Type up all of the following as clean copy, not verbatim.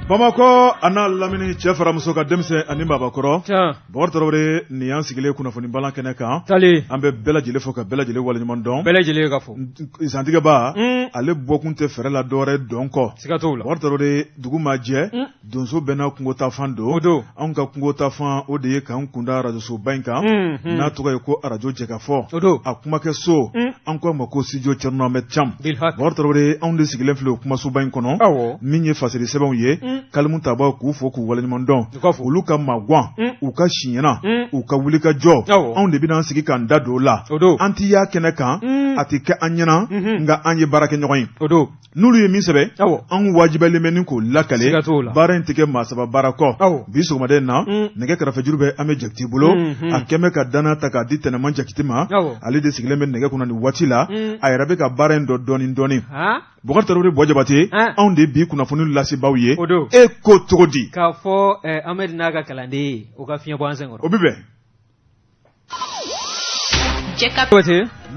Bamakɔ a n'a lamini, cɛ fara muso ka, denmisɛn ani maabakɔrɔ, Bɔkari Tarawele, nin y'an sigilen kunnafoni balan kɛnɛ kan. An bɛ bɛɛ lajɛlen fo ka bɛɛ lajɛlen waleɲuman dɔn. Bɛɛ lajɛlen ka fo. Zantigɛba, ale bɔkun tɛ fɛrɛ la dɔwɛrɛ dɔn kɔ. Siga t'o la. Bɔkari Tarawele, dugu maa jɛ, donso bɛɛ n'a kungo taafan don. O don. Anw ka kungo taafan, o de ye k'an kunda arajosoba in kan, n'a tɔgɔ ye ko arajo Jɛkafɔ. O don. A kumakɛ so, an ko a ma ko studio Thierno Ahmed Thiam. Bɔkari Tarawele, anw de sigilen filɛ o kumasoba in kɔnɔ. Min ye fasiri sɛbɛnw ye, kalimu tabaw, k'u fo k'u waleɲuman dɔn. Olu ka magwan, u ka siɲɛna, u ka wulikajɔ, anw de bɛna an sigi k'an da don o la. An tɛ y'a kɛnɛ kan, a tɛ kɛ an ɲɛna, nka an ye baara kɛ ɲɔgɔn ye. N'olu ye min sɛbɛn, anw wajibiyalen bɛ ni k'o lakale. Baara in tɛ kɛ maa saba baara kɔ. Bi sɔgɔmada in na, nɛgɛ kɛrɛfɛjuru bɛ an bɛ Jakite bolo. A kɛn bɛ ka danaya ta k'a di Tɛnɛman Jakite ma. Ale de sigilen bɛ nɛgɛ kunna nin waati la. A yɛrɛ bɛ ka baara in dɔn dɔɔnin dɔɔnin. Bɔkari Tarawele, Buwa Jabate, anw de bi kunnafoni lasebaaw ye. E ko cogo di? K'a fɔ Ahmed n'a ka kalanden ye, o ka fiɲɛ bɔ an senkɔrɔ. O bɛ bɛn.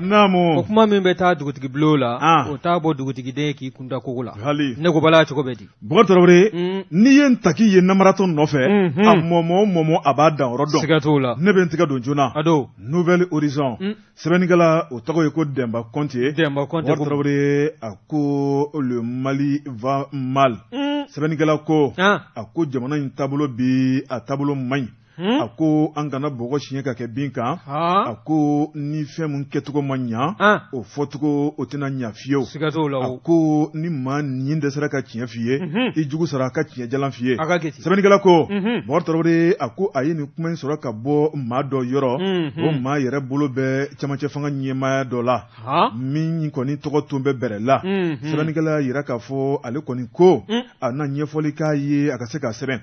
Naamu. O kuma min bɛ taa dugutigi bulon la, o t'a bɔ dugutigiden k'i kunda kogo la. Ne ko bala, cogo bɛ di? Bɔkari Tarawele, n'i ye ntaki ye namaratɔ nɔfɛ, a mɔmɔ o mɔmɔ, a b'a danyɔrɔ dɔn. Siga t'o la. Ne bɛ n tɛgɛ don joona. A don. Nouvel Horizon, sɛbɛnnikɛla, o tɔgɔ ye ko Dɛnba Kɔnte. Dɛnba Kɔnte. Bɔkari Tarawele, a ko le Mali va mal. Sɛbɛnnikɛla ko, a ko jamana in taabolo bi, a taabolo man ɲi. A ko an kana bɔgɔ siɲɛ ka kɛ bin kan. A ko ni fɛn min kɛcogo ma ɲa, o fɔcogo o tɛna ɲa fiyewu. A ko ni maa ɲin dɛsɛra ka tiɲɛ f'i ye, i jugu sara a ka tiɲɛ jalan f'i ye. Sɛbɛnnikɛla ko, Bɔkari Tarawele, a ko a ye nin kuma in sɔrɔ ka bɔ maa dɔ yɔrɔ. O maa yɛrɛ bolo bɛ cɛmancɛ fanga ɲɛmaaya dɔ la, min kɔni tɔgɔ tun bɛ bɛrɛ la. Sɛbɛnnikɛla y'a jira k'a fɔ ale kɔni ko a na ɲɛfɔli k'a ye, a ka se k'a sɛbɛn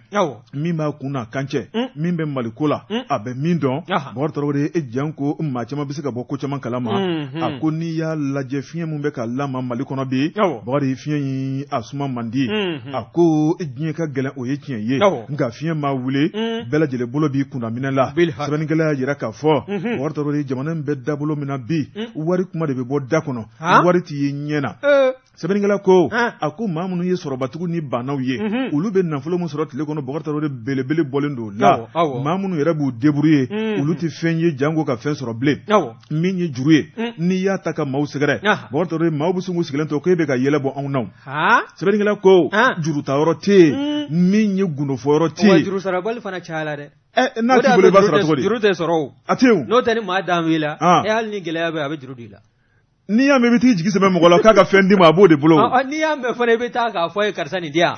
min b'a kun n'a kan cɛ, min bɛ Mali ko la, a bɛ min dɔn. Bɔkari Tarawele, e jan ko maa caman bɛ se ka bɔ ko caman kalama. A ko n'i y'a lajɛ, fiɲɛ min bɛ ka lama Mali kɔnɔ bi, Bɔkari, fiɲɛ in a suma man di. A ko diɲɛ ka gɛlɛn, o ye tiɲɛ ye, nka fiɲɛ ma wuli, bɛɛ lajɛlen bolo b'i kunda minɛ la. Sɛbɛnnikɛla y'a jira k'a fɔ, Bɔkari Tarawele, jamana in bɛ dabolo min na bi, wari kuma de bɛ bɔ da kɔnɔ, wari tɛ ye ɲɛ na. Sɛbɛnnikɛla ko, a ko maa minnu ye sɔrɔbatigiw ni baanaw ye, olu bɛ nafolo min sɔrɔ tile kɔnɔ, Bɔkari Tarawele, belebele bɔlen don la. Maa minnu yɛrɛ b'u débrouiller, olu tɛ fɛn ye janko ka fɛn sɔrɔ bilen. Min ye juru ye, n'i y'a ta ka maaw sɛgɛrɛ, Bɔkari Tarawele, maaw bɛ sin k'u sigilen to k'e bɛ ka yɛlɛ bɔ anw na. Sɛbɛnnikɛla ko jurutayɔrɔ tɛ yen, min ye gundofɔyɔrɔ tɛ yen. Jurusarabali fana cayala dɛ. N'a t'i bolo, i b'a sara cogo di? Juru tɛ sɔrɔ o. A tɛ yen. N'o tɛ, ni maa dan b'i la, e hali ni gɛlɛya bɛ, a bɛ juru don i la. N'i y'a mɛn i bɛ t'i jigi sɛmɛ mɔgɔ la k'a ka fɛn d'i ma, a b'o de bolo. N'i y'a mɛn fana i bɛ taa k'a fɔ a ye karisa nin di yan,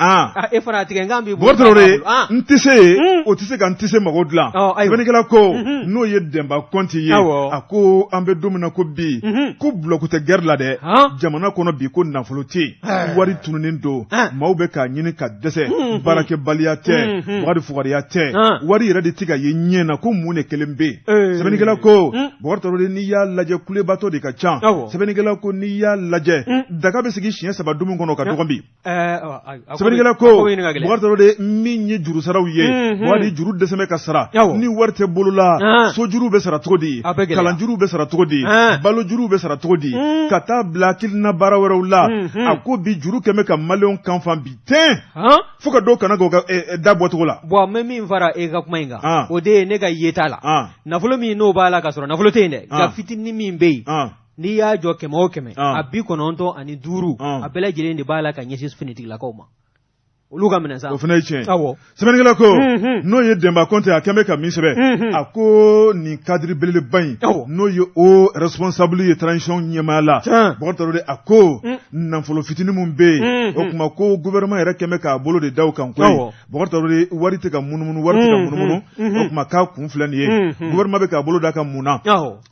e fana a tigɛ nkan b'i bolo. Bɔkari Tarawele, n tɛ se yen, o tɛ se ka n tɛ se mago dilan. Sɛbɛnnikɛla ko, n'o ye Dɛnba Kɔnte ye, a ko an bɛ don min na ko bi, ko bulɔku tɛ gɛrɛ la dɛ, jamana kɔnɔ bi, ko nafolo tɛ yen, wari tununnen don, maaw bɛ k'a ɲini ka dɛsɛ, baarakɛbaliya tɛ, Bɔkari, fugariya tɛ, wari yɛrɛ de tɛ ka ye ɲɛ na, ko mun de kelen bɛ yen? Sɛbɛnnikɛla ko, Bɔkari Tarawele, n'i y'a lajɛ, kulebatɔ de ka ca. Sɛbɛnnikɛla ko n'i y'a lajɛ, daga bɛ sigi siɲɛ saba dumuni kɔnɔ ka dɔgɔn bi. Sɛbɛnnikɛla ko, Bɔkari Tarawele, min ye jurusaraw ye, wari juru dɛsɛ bɛ ka sara, ni wari tɛ bolo la, sojuru bɛ sara cogo di? Kalanjuru bɛ sara cogo di? Balojuru bɛ sara cogo di? Ka taa bila hakilina baara wɛrɛw la. A ko bi juru kɛmɛ ka maliyɛnw kan fan bi ten, fo ka dɔw kana k'o ka da bɔcogo la. Bon, n bɛ min fara e ka kuma in kan, o de ye ne ka yeta la, nafolo min n'o b'a la ka sɔrɔ nafolo tɛ yen dɛ, nka fitinin min bɛ yen, n'i y'a jɔ 100 o 100, a 95, a bɛɛ lajɛlen de b'a la ka ɲɛsin finitigilakaw ma, olu ka minɛ sa. O fana ye tiɲɛ ye. Sɛbɛnnikɛla ko, n'o ye Dɛnba Kɔnte, a kɛn bɛ ka min sɛbɛn, a ko nin cadre belebeleba in, n'o ye haut responsable ye transition ɲɛmaaya la, Bɔkari Tarawele, a ko nafolo fitinin min bɛ yen, o tuma ko gouvernement yɛrɛ kɛn bɛ k'a bolo de da o kan koyi. Bɔkari Tarawele, wari tɛ ka munumunu, wari tɛ ka munumunu. O tuma k'a kun filɛ nin ye, gouvernement bɛ k'a bolo d'a kan mun na?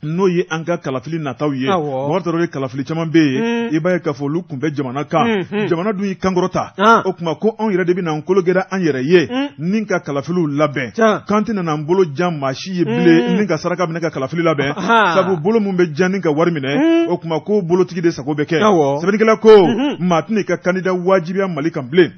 N'o ye an ka kalafili nataw ye. Bɔkari Tarawele, kalafili caman bɛ yen, i b'a ye k'a fɔ olu kun bɛ jamana kan, jamana dun y'i kankɔrɔta. O tuma ko anw yɛrɛ de bɛna an kolo gɛrɛ an yɛrɛ ye ni ka kalafiliw labɛn, k'an tɛna n'an bolo jan maa si ye bilen ni ka saraka minɛ ka kalafili labɛn, sabu bolo min bɛ jan ni ka wari minɛ, o tuma ko bolotigi de sago bɛ kɛ. Sɛbɛnnikɛla ko maa tɛna i ka candidat wajibiya Mali kan bilen,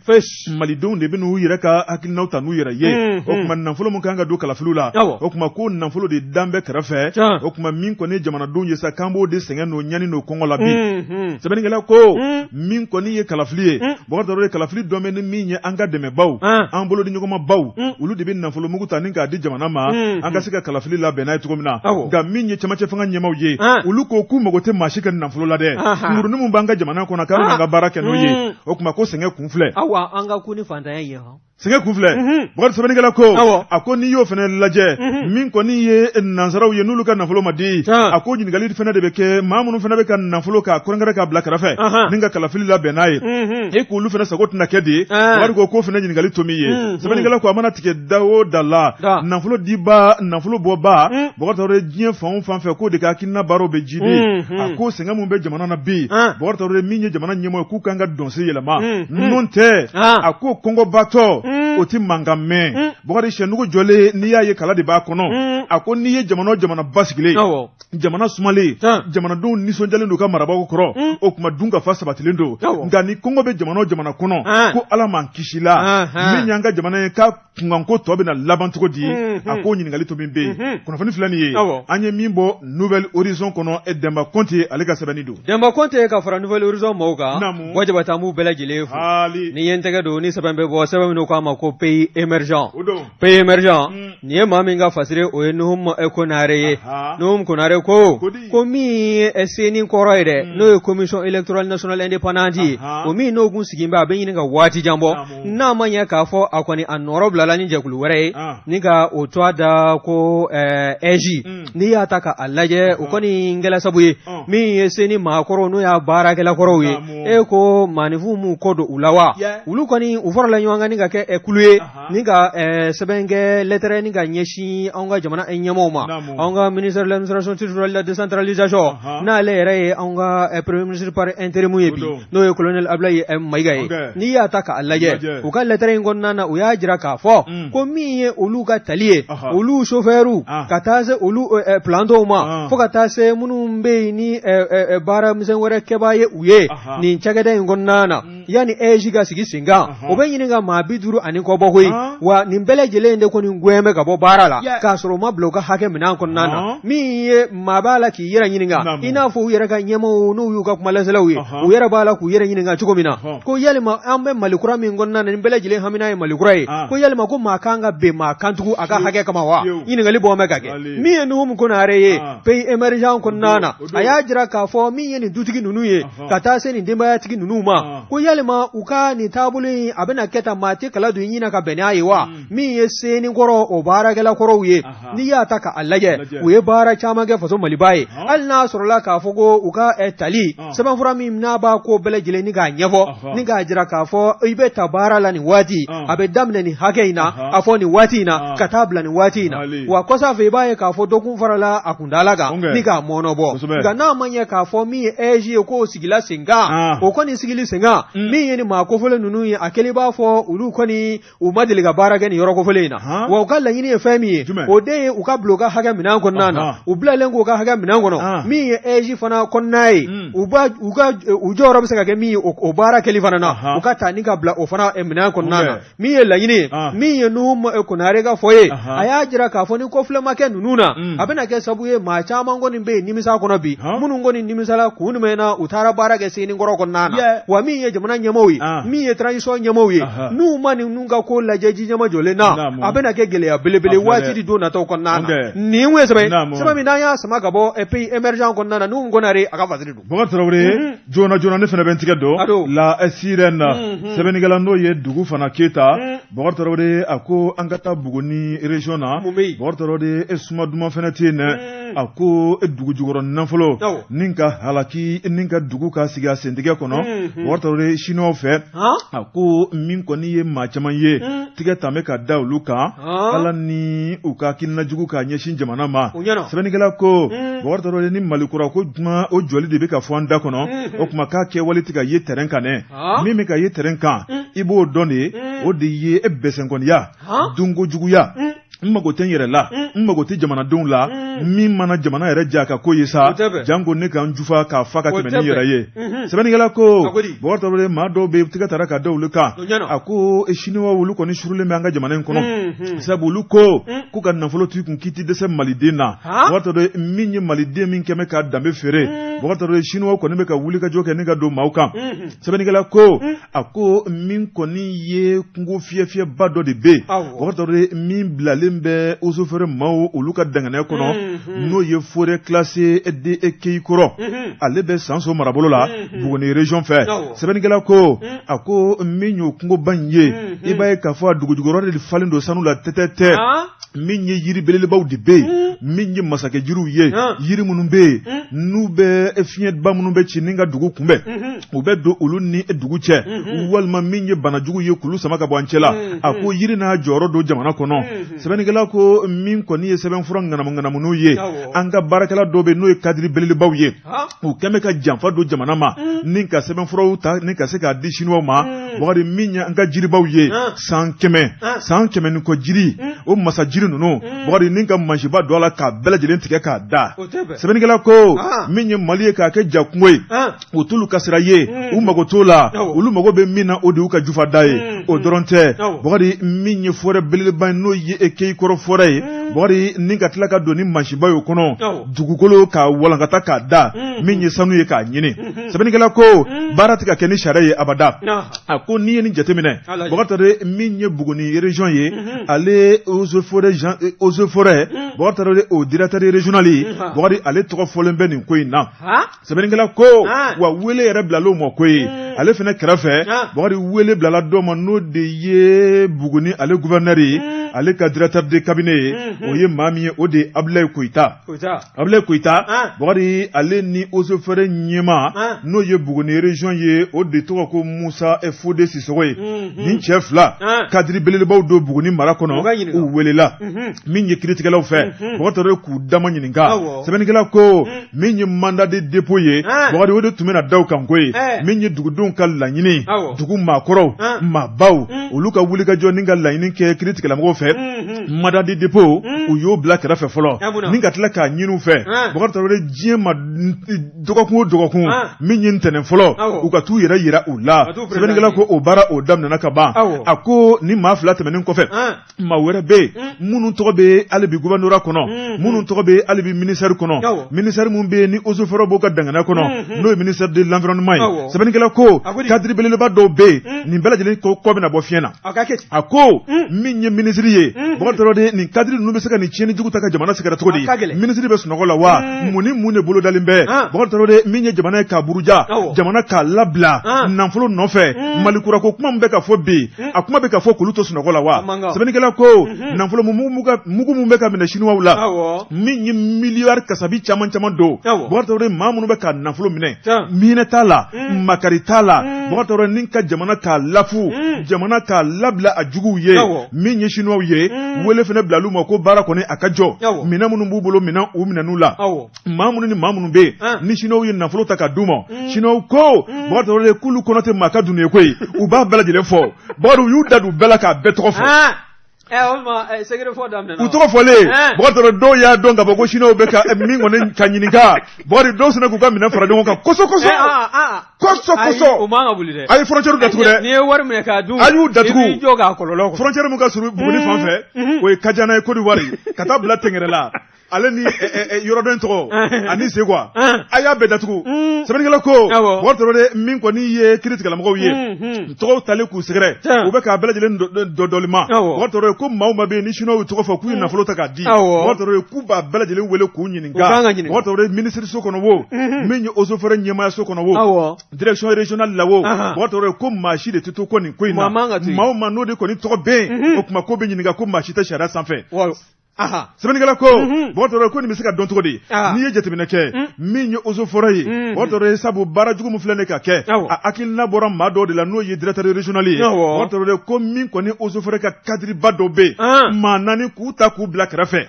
malidenw de bɛ n'u yɛrɛ ka hakilinaw ta n'u yɛrɛ ye. O tuma nafolo min kan ka don kalafiliw la, o tuma ko nafolo de dan bɛ kɛrɛfɛ. O tuma min kɔni ye jamanadenw ye sa, k'an b'o de sɛgɛn n'o ɲani n'o kɔngɔ la bi. Sɛbɛnnikɛla ko min kɔni ye kalafili ye, Bɔkari Tarawele, kalafili dɔ bɛ ni min min ye an ka dɛmɛbaw, an bolodiɲɔgɔnmabaw, olu de bɛ nafolomugu ta ni k'a di jamana ma, an ka se ka kalafili labɛn n'a ye cogo min na. Nka min ye cɛmancɛ fanga ɲɛmaaw ye, olu ko k'u mago tɛ maa si ka nafolo la dɛ, kunkurunin min b'an ka jamana kɔnɔ k'an bɛna an ka baara kɛ n'o ye. O tuma ko sɛgɛn kun filɛ. Awa, an ka kun ni fantanya ye hɔn. Sɛgɛn kun filɛ. Bukari, sɛbɛnnikɛla ko, a ko n'i y'o fana lajɛ, min kɔni ye nansaraw ye n'olu ka nafolo ma di, a ko ɲininkali fana de bɛ kɛ maa minnu fana bɛ ka nafolo k'a kɛrɛnkɛrɛn k'a bila kɛrɛfɛ ni ka kalafili labɛn n'a ye, e k'olu fana sago tɛna kɛ de. Bukari ko k'o fana ɲininkali tomi ye. Sɛbɛnnikɛla ko a mana tigɛ da o da la, nafolo diba, nafolo bɔba, Bukari Tarawele, diɲɛ fan o fan fɛ, k'o de ka hakilina baaraw bɛ jidi. A ko sɛgɛn min bɛ jamana na bi, Bukari Tarawele, min ye jamana ɲɛmɔgɔ ye, k'u kan ka dɔnsen yɛlɛma, n'o tɛ, a ko kɔngɔbatɔ o tɛ mankan mɛn. Bukari, sɛnugu jɔlen, n'i y'a ye kala de b'a kɔnɔ. A ko n'i ye jamana o jamana basigilen, jamana sumalen, jamanadenw nisɔndiyalen don ka marabagaw kɔrɔ, o tuma dunkafa sabatilen don. Nka ni kɔngɔ bɛ jamana o jamana kɔnɔ, ko Ala m'an kisi la, min y'an ka jamana ye, k'a kunkanko tɔ bɛna laban cogo di? A ko ɲininkali to min bɛ yen. Kunnafoni filɛ nin ye, an ye min bɔ Nouvel Horizon kɔnɔ, Denba Kɔnte ale ka sɛbɛnni don. Denba Kɔnte ka fara Nouvel Horizon mɔgɔw kan, Wajabata, an b'u bɛɛ lajɛlen fo. Ni ye n tɛgɛ don ni sɛbɛn bɛ bɔ, sɛbɛn min k'a ma ko Pays émergent. Pays émergent, nin ye maa min ka fasiri, o ye Nuhum Konare ye. Nuhum Konare ko ko min ye CENI kɔrɔ ye dɛ, n'o ye Commission électorale nationale indépendante ye, o min n'o kun sigi bɛ, a bɛ ɲini ka waati jan bɔ, n'a ma ɲɛ k'a fɔ a kɔni a nɔrɔ bilala ni jɛkulu wɛrɛ ye ni ka o tɔgɔ da ko AIGE. N'i y'a ta k'a lajɛ, o kɔni kɛla sabu ye min ye CENI maakɔrɔw, n'o y'a baarakɛla kɔrɔw ye, e ko maaninfinw m'u kɔ don u la wa? Olu kɔni u farala ɲɔgɔn kan ni ka kɛ kulu ye ni ka sɛbɛn kɛ, lɛtɛrɛ, ni ka ɲɛsin anw ka jamana ɲɛmɔgɔw ma, anw ka ministère de l'administration territoriale de la décentralisation, n'ale yɛrɛ ye anw ka premier ministre par intérim ye bi, n'o ye colonel Ablaye Mayiga ye. N'i y'a ta k'a lajɛ, u ka lɛtɛrɛ in kɔnɔna na, u y'a jira k'a fɔ ko min ye olu ka tali ye, olu chauffeur, ka taa se olu plantonw ma, fo ka taa se minnu bɛ yen ni baara misɛn wɛrɛ kɛbaa ye u ye nin cakɛda in kɔnɔna na, yanni AIGE ka sigi sen kan, o bɛ ɲini ka maa 50 ani kɔ bɔ koyi. Wa nin bɛɛ lajɛlen de kɔni gɛn bɛ ka bɔ baara la k'a sɔrɔ u ma bila u ka hakɛ minɛn kɔnɔna na. Min ye maa b'a la k'i yɛrɛ ɲininka, i n'a fɔ u yɛrɛ ka ɲɛmaaw, n'u y'u ka kumalaselaw ye, u yɛrɛ b'a la k'u yɛrɛ ɲininka cogo min na, ko yalima an bɛ Mali kura min kɔnɔna na, nin bɛɛ lajɛlen hamina ye Mali kura ye, ko yalima ko maa kan ka bin maa kan tugun a ka hakɛ kama wa? Ɲininkali bɔ bɛ ka kɛ. Min ye Nuhum Konare ye Pays émergent kɔnɔna na, a y'a jira k'a fɔ min ye nin dutigi ninnu ye, ka taa se nin denbayatigi ninnu ma, ko yalima u ka nin taabolo in, a bɛna kɛ tan, maa tɛ kala don i ɲin na ka bɛn n'a ye wa? Min ye CENI kɔrɔ, o baarakɛla kɔrɔw ye, n'i y'a ta k'a lajɛ, u ye baara caman kɛ faso Maliba ye. Hali n'a sɔrɔla k'a fɔ ko u ka tali sɛbɛnfura min n'a b'a ko bɛɛ lajɛlen ni k'a ɲɛfɔ, ni k'a jira k'a fɔ i bɛ ta baara la nin waati, a bɛ daminɛ nin hakɛ in na, a fɔ nin waati in na ka taa bila nin waati in na. Wa kɔsa fɛ, i b'a ye k'a fɔ dɔ kun farala a kuntaala kan ni k'a mɔɔnɔbɔ. Nka n'a ma ɲɛ k'a fɔ min ye AIGE ye, k'o sigila sen kan, o kɔni sigili sen kan, min ye nin maa kofɔlen ninnu ye, a kɛlen b'a fɔ olu kɔni u ma deli ka baara kɛ nin yɔrɔ kofɔlen in na. Wa u ka laɲini ye fɛn min ye, o de ye u ka bila u ka hakɛ minɛn kɔnɔna na. U bilalen k'u ka hakɛ minɛn kɔnɔ, min ye AIGE fana kɔnɔna ye, u ka u jɔyɔrɔ bɛ se ka kɛ min ye o baara kɛli fana na, u ka taa ni ka bila o fana minɛn kɔnɔna na. Min ye laɲini ye, min ye Nuhum Konare ka fɔ ye, a y'a jira k'a fɔ ni kɔfilɛ ma kɛ ninnu na, a bɛna kɛ sababu ye maa caman kɔni bɛ yen nimisa kɔnɔ bi, minnu kɔni nimisala kun jumɛn na u taara baara kɛ CENI kɔrɔ kɔnɔna na. Wa min ye jamana ɲɛmaaw ye, min ye transition ɲɛmaaw ye, n'u ma ninnu ka ko lajɛ ji ɲɛma jɔlen na, a bɛna kɛ gɛlɛya belebele waati di don nataw kɔnɔna na. Nin ye sɛbɛn sɛbɛn min n'an y'a sama ka bɔ Pays émergent kɔnɔna na, Nuhum Konare a ka fasiri don. Bɔkari Tarawele, joona joona ne fana bɛ n tigɛ don La Sirène na, sɛbɛnnikɛla n'o ye Dugu Fana Keyita. Bɔkari Tarawele, a ko an ka taa Buguni région na. Bɔkari Tarawele, e suma duman fana tɛ yen dɛ. A ko e dugu jukɔrɔ nafolo ni ka halaki ni ka dugu ka sigi a sentigɛ kɔnɔ, Bɔkari Tarawele, chinois fɛ. A ko min kɔni ye maa caman ye, tigɛ ta bɛ ka da olu kan, Ala ni u ka hakilina jugu k'a ɲɛsin jamana ma. Sɛbɛnnikɛla ko, Bɔkari Tarawele, ni Mali kura ko kuma, o jɔli de bɛ ka fɔ an da kɔnɔ, o tuma k'a kɛwale tɛ ka ye terrain kan dɛ. Min bɛ ka ye terrain kan, i b'o dɔn de, o de ye e bɛsɛnkɔniya, dunkojuguya. N mago tɛ n yɛrɛ la, n mago tɛ jamanadenw la. Min mana jamana yɛrɛ diya ka ko ye sa, janko ne ka n jufa k'a fa ka tɛmɛ ni yɛrɛ ye. Sɛbɛnnikɛla ko, Bɔkari Tarawele, maa dɔw bɛ tigɛ tara ka da olu kan. A ko siniwa olu kɔni surulen bɛ an ka jamana in kɔnɔ, sabu olu ko k'u ka nafolo t'i kun k'i tɛ dɛsɛ maliden na. Bɔkari Tarawele, min ye maliden min kɛmɛ ka danbe feere, Bɔkari Tarawele, siniwa kɔni bɛ ka wulikajɔ kɛ ni ka don maaw kan. Sɛbɛnnikɛla ko, a ko min kɔni ye kungo fiyɛfiyɛba dɔ de bɛ yen, Bɔkari Tarawele, min bilalen bɛ eaux et forêts maaw olu ka danganiya kɔnɔ, n'o ye forêt classée de Keyikɔrɔ, ale bɛ Sanso marabolo la, Buguni région fɛ. Sɛbɛnnikɛla ko, a ko min y'o kungoba in ye, i b'a ye k'a fɔ a dugujukɔrɔ de falen don sanu la tɛtɛtɛ. Min ye yiri belebelebaw de bɛ yen, min ye masakɛ jiriw ye, yiri minnu bɛ yen n'u bɛ fiɲɛba minnu bɛ ci ni ka dugu kunbɛn, u bɛ don olu ni dugu cɛ, walima min ye banajugu ye k'olu sama ka bɔ an cɛ la. A ko yiri n'a jɔyɔrɔ don jamana kɔnɔ. Sɛbɛnnikɛla ko min kɔni ye sɛbɛnfura ŋanamuŋanamuniw ye, an ka baarakɛla dɔw bɛ n'o ye kadiri belebelebaw ye, u kɛn bɛ ka janfa don jamana ma ni ka sɛbɛnfuraw ta ni ka se k'a di siniwaw ma. Bɔkari, min ye an ka jiribaw ye, san 100, san 100 ni kɔ jiri, o masa jiri ninnu, Bɔkari, ni ka mansinba don a la k'a bɛɛ lajɛlen tigɛ k'a da. Sɛbɛnnikɛla ko min ye Mali ye k'a kɛ jakungo ye, o t'olu ka sira ye, u mago t'o la. Olu mago bɛ min na, o de y'u ka jufa da ye. O dɔrɔn tɛ, Bɔkari, min ye forêt belebeleba ye, n'o ye Keyikɔrɔ forêt ye, Bɔkari, ni ka tila ka don ni mansinba ye o kɔnɔ, dugukolo k'a walankata k'a da, min ye sanu ye k'a ɲini. Sɛbɛnnikɛla ko baara tɛ ka kɛ ni sariya ye abada. A ko n'i ye nin jateminɛ, Bɔkari Tarawele, min ye Buguni région ye, ale eaux et forêts, eaux et forêts, Bɔkari Tarawele, o directeur régional ye, Bɔkari, ale tɔgɔ fɔlen bɛ nin ko in na. Sɛbɛnnikɛla ko wa wele yɛrɛ bilala o ma ko ye ale fana kɛrɛfɛ. Bɔkari, wele bilala dɔ ma, n'o de ye Buguni ale gouverneur ye, ale ka directeur de cabinet ye. O ye maa min ye, o de ye Abulayi Koyita. Abulayi Koyita, Bɔkari, ale ni eaux et forêts ɲɛmaa, n'o ye Buguni région ye, o de tɔgɔ ko Musa Fode Sisɔgɔ ye. Nin cɛ fila, kadiri belebelebaw don Buguni mara kɔnɔ, u welela min ye kiiritigɛlaw fɛ, Bɔkari Tarawele, k'u dama ɲininka. Sɛbɛnnikɛla ko min ye mandat de dépôt ye, Bɔkari, o de tun bɛna da u kan ko ye min ye dugudenw ka laɲini, dugu maakɔrɔw, maabaw, olu ka wulikajɔ ni ka laɲini kɛ kiiritigɛlamɔgɔw fɛ. Mandat de dépôt, u y'o bila kɛrɛfɛ fɔlɔ ni ka tila k'a ɲini u fɛ, Bɔkari Tarawele, diɲɛ ma dɔgɔkun o dɔgɔkun, min ye ntɛnɛn fɔlɔ, u ka t'u yɛrɛ yira u la. Sɛbɛnnikɛla ko o baara o daminɛna ka ban. A ko ni maa fila tɛmɛnen kɔfɛ, maa wɛrɛ bɛ yen minnu tɔgɔ bɛ hali bi gouvernorat kɔnɔ, minnu tɔgɔ bɛ hali bi ministère kɔnɔ, ministère min bɛ yen ni eaux et forêts b'o ka danganiya kɔnɔ, n'o ye ministère de l'environnement ye. Sɛbɛnnikɛla ko cadre belebeleba dɔw bɛ yen, nin bɛɛ lajɛlen kɔ bɛna bɔ fiɲɛ na. A ko min ye minisiri ye, Bɔkari Tarawele, nin cadre ninnu bɛ se ka nin tiɲɛni jugu ta ka jamana sɛgɛrɛ cogo di? Minisiri bɛ sunɔgɔ la wa? Mun ni mun de bolodalen bɛ? Bɔkari Tarawele, min ye jamana ye k'a buruja, jamana k'a labila nafolo nɔfɛ, Mali kura ko kuma min bɛ ka fɔ bi, a kuma bɛ ka fɔ k'olu to sunɔgɔ la wa? Sɛbɛnnikɛla ko nafolo mugu min bɛ ka minɛ siniwaw la, min ye miliyari kasabi caman caman don, Bɔkari Tarawele, maa minnu bɛ ka nafolo minɛ, minɛ t'a la, makari t'a la, Bɔkari Tarawele, ni ka jamana k'a lafu, jamana k'a labila a juguw ye, min ye siniwaw ye, wele fana bilal'u ma ko baara kɔni a ka jɔ. Minɛn minnu b'u bolo, minɛn u minɛn'u la. Maa minnu ni maa minnu bɛ yen ni siniwaw ye nafolo ta ka d'u ma, siniwaw ko, Bɔkari Tarawele, k'olu kɔnɔ tɛ maa ka dun ye koyi, u b'a bɛɛ lajɛlen fɔ. Bɔkari, u y'u da don bɛɛ la k'a bɛɛ tɔgɔ fɔ. U tɔgɔ fɔlen, Bɔkari Tarawele, dɔw y'a dɔn k'a fɔ ko siniwaw bɛ ka min kɔni ka ɲininka. Bɔkari, dɔw sinna k'u ka minɛn fara ɲɔgɔn kan kɔsɔ kɔsɔ kɔsɔ kɔsɔ. O man ka wuli dɛ. A ye frontière datugu dɛ. N'i ye wari minɛ k'a dun, a y'u datugu. I b'i jɔ k'a kɔlɔlɔ kɔnɔ. Frontière min ka surun Buguni fan fɛ, o ye Kajana ye, Côte d'Ivoire, ka taa bila Tɛngɛrɛla, ale ni yɔrɔ dɔ in tɔgɔ ani Segwa, a y'a bɛɛ datugu. Sɛbɛnnikɛla ko, Bɔkari Tarawele, min kɔni ye kiiritigɛlamɔgɔw ye, tɔgɔw talen k'u sɛgɛrɛ, u bɛ k'a bɛɛ lajɛlen dɔdɔli ma. Bɔkari Tarawele ko maa o maa bɛ yen ni siniwaw y'u tɔgɔ fɔ k'u ye nafolo ta k'a di, Bɔkari Tarawele, k'u b'a bɛɛ lajɛlen wele k'u ɲininka. Bɔkari Tarawele, minisiriso kɔnɔ wo, min ye eaux et forêts ɲɛmaayaso kɔnɔ wo, direction régionale la wo, Bɔkari Tarawele, ko maa si de tɛ to kɔ nin ko in na. Maa o maa n'o de kɔni tɔgɔ bɛ yen, o tuma ko bɛ ɲininka, ko maa si tɛ sariya sanfɛ. Sɛbɛnnikɛla ko, Bɔkari Tarawele, ko nin bɛ se ka dɔn cogo di? N'i ye jateminɛ kɛ, min ye eaux et forêts ye, Bɔkari Tarawele, sabu baara jugu min filɛ nin ka kɛ, a hakilina bɔra maa dɔw de la, n'o ye directeur régional ye. Bɔkari Tarawele ko min kɔni eaux et forêts ka cadre ba dɔw bɛ yen, maa naani k'u ta k'u bila kɛrɛfɛ,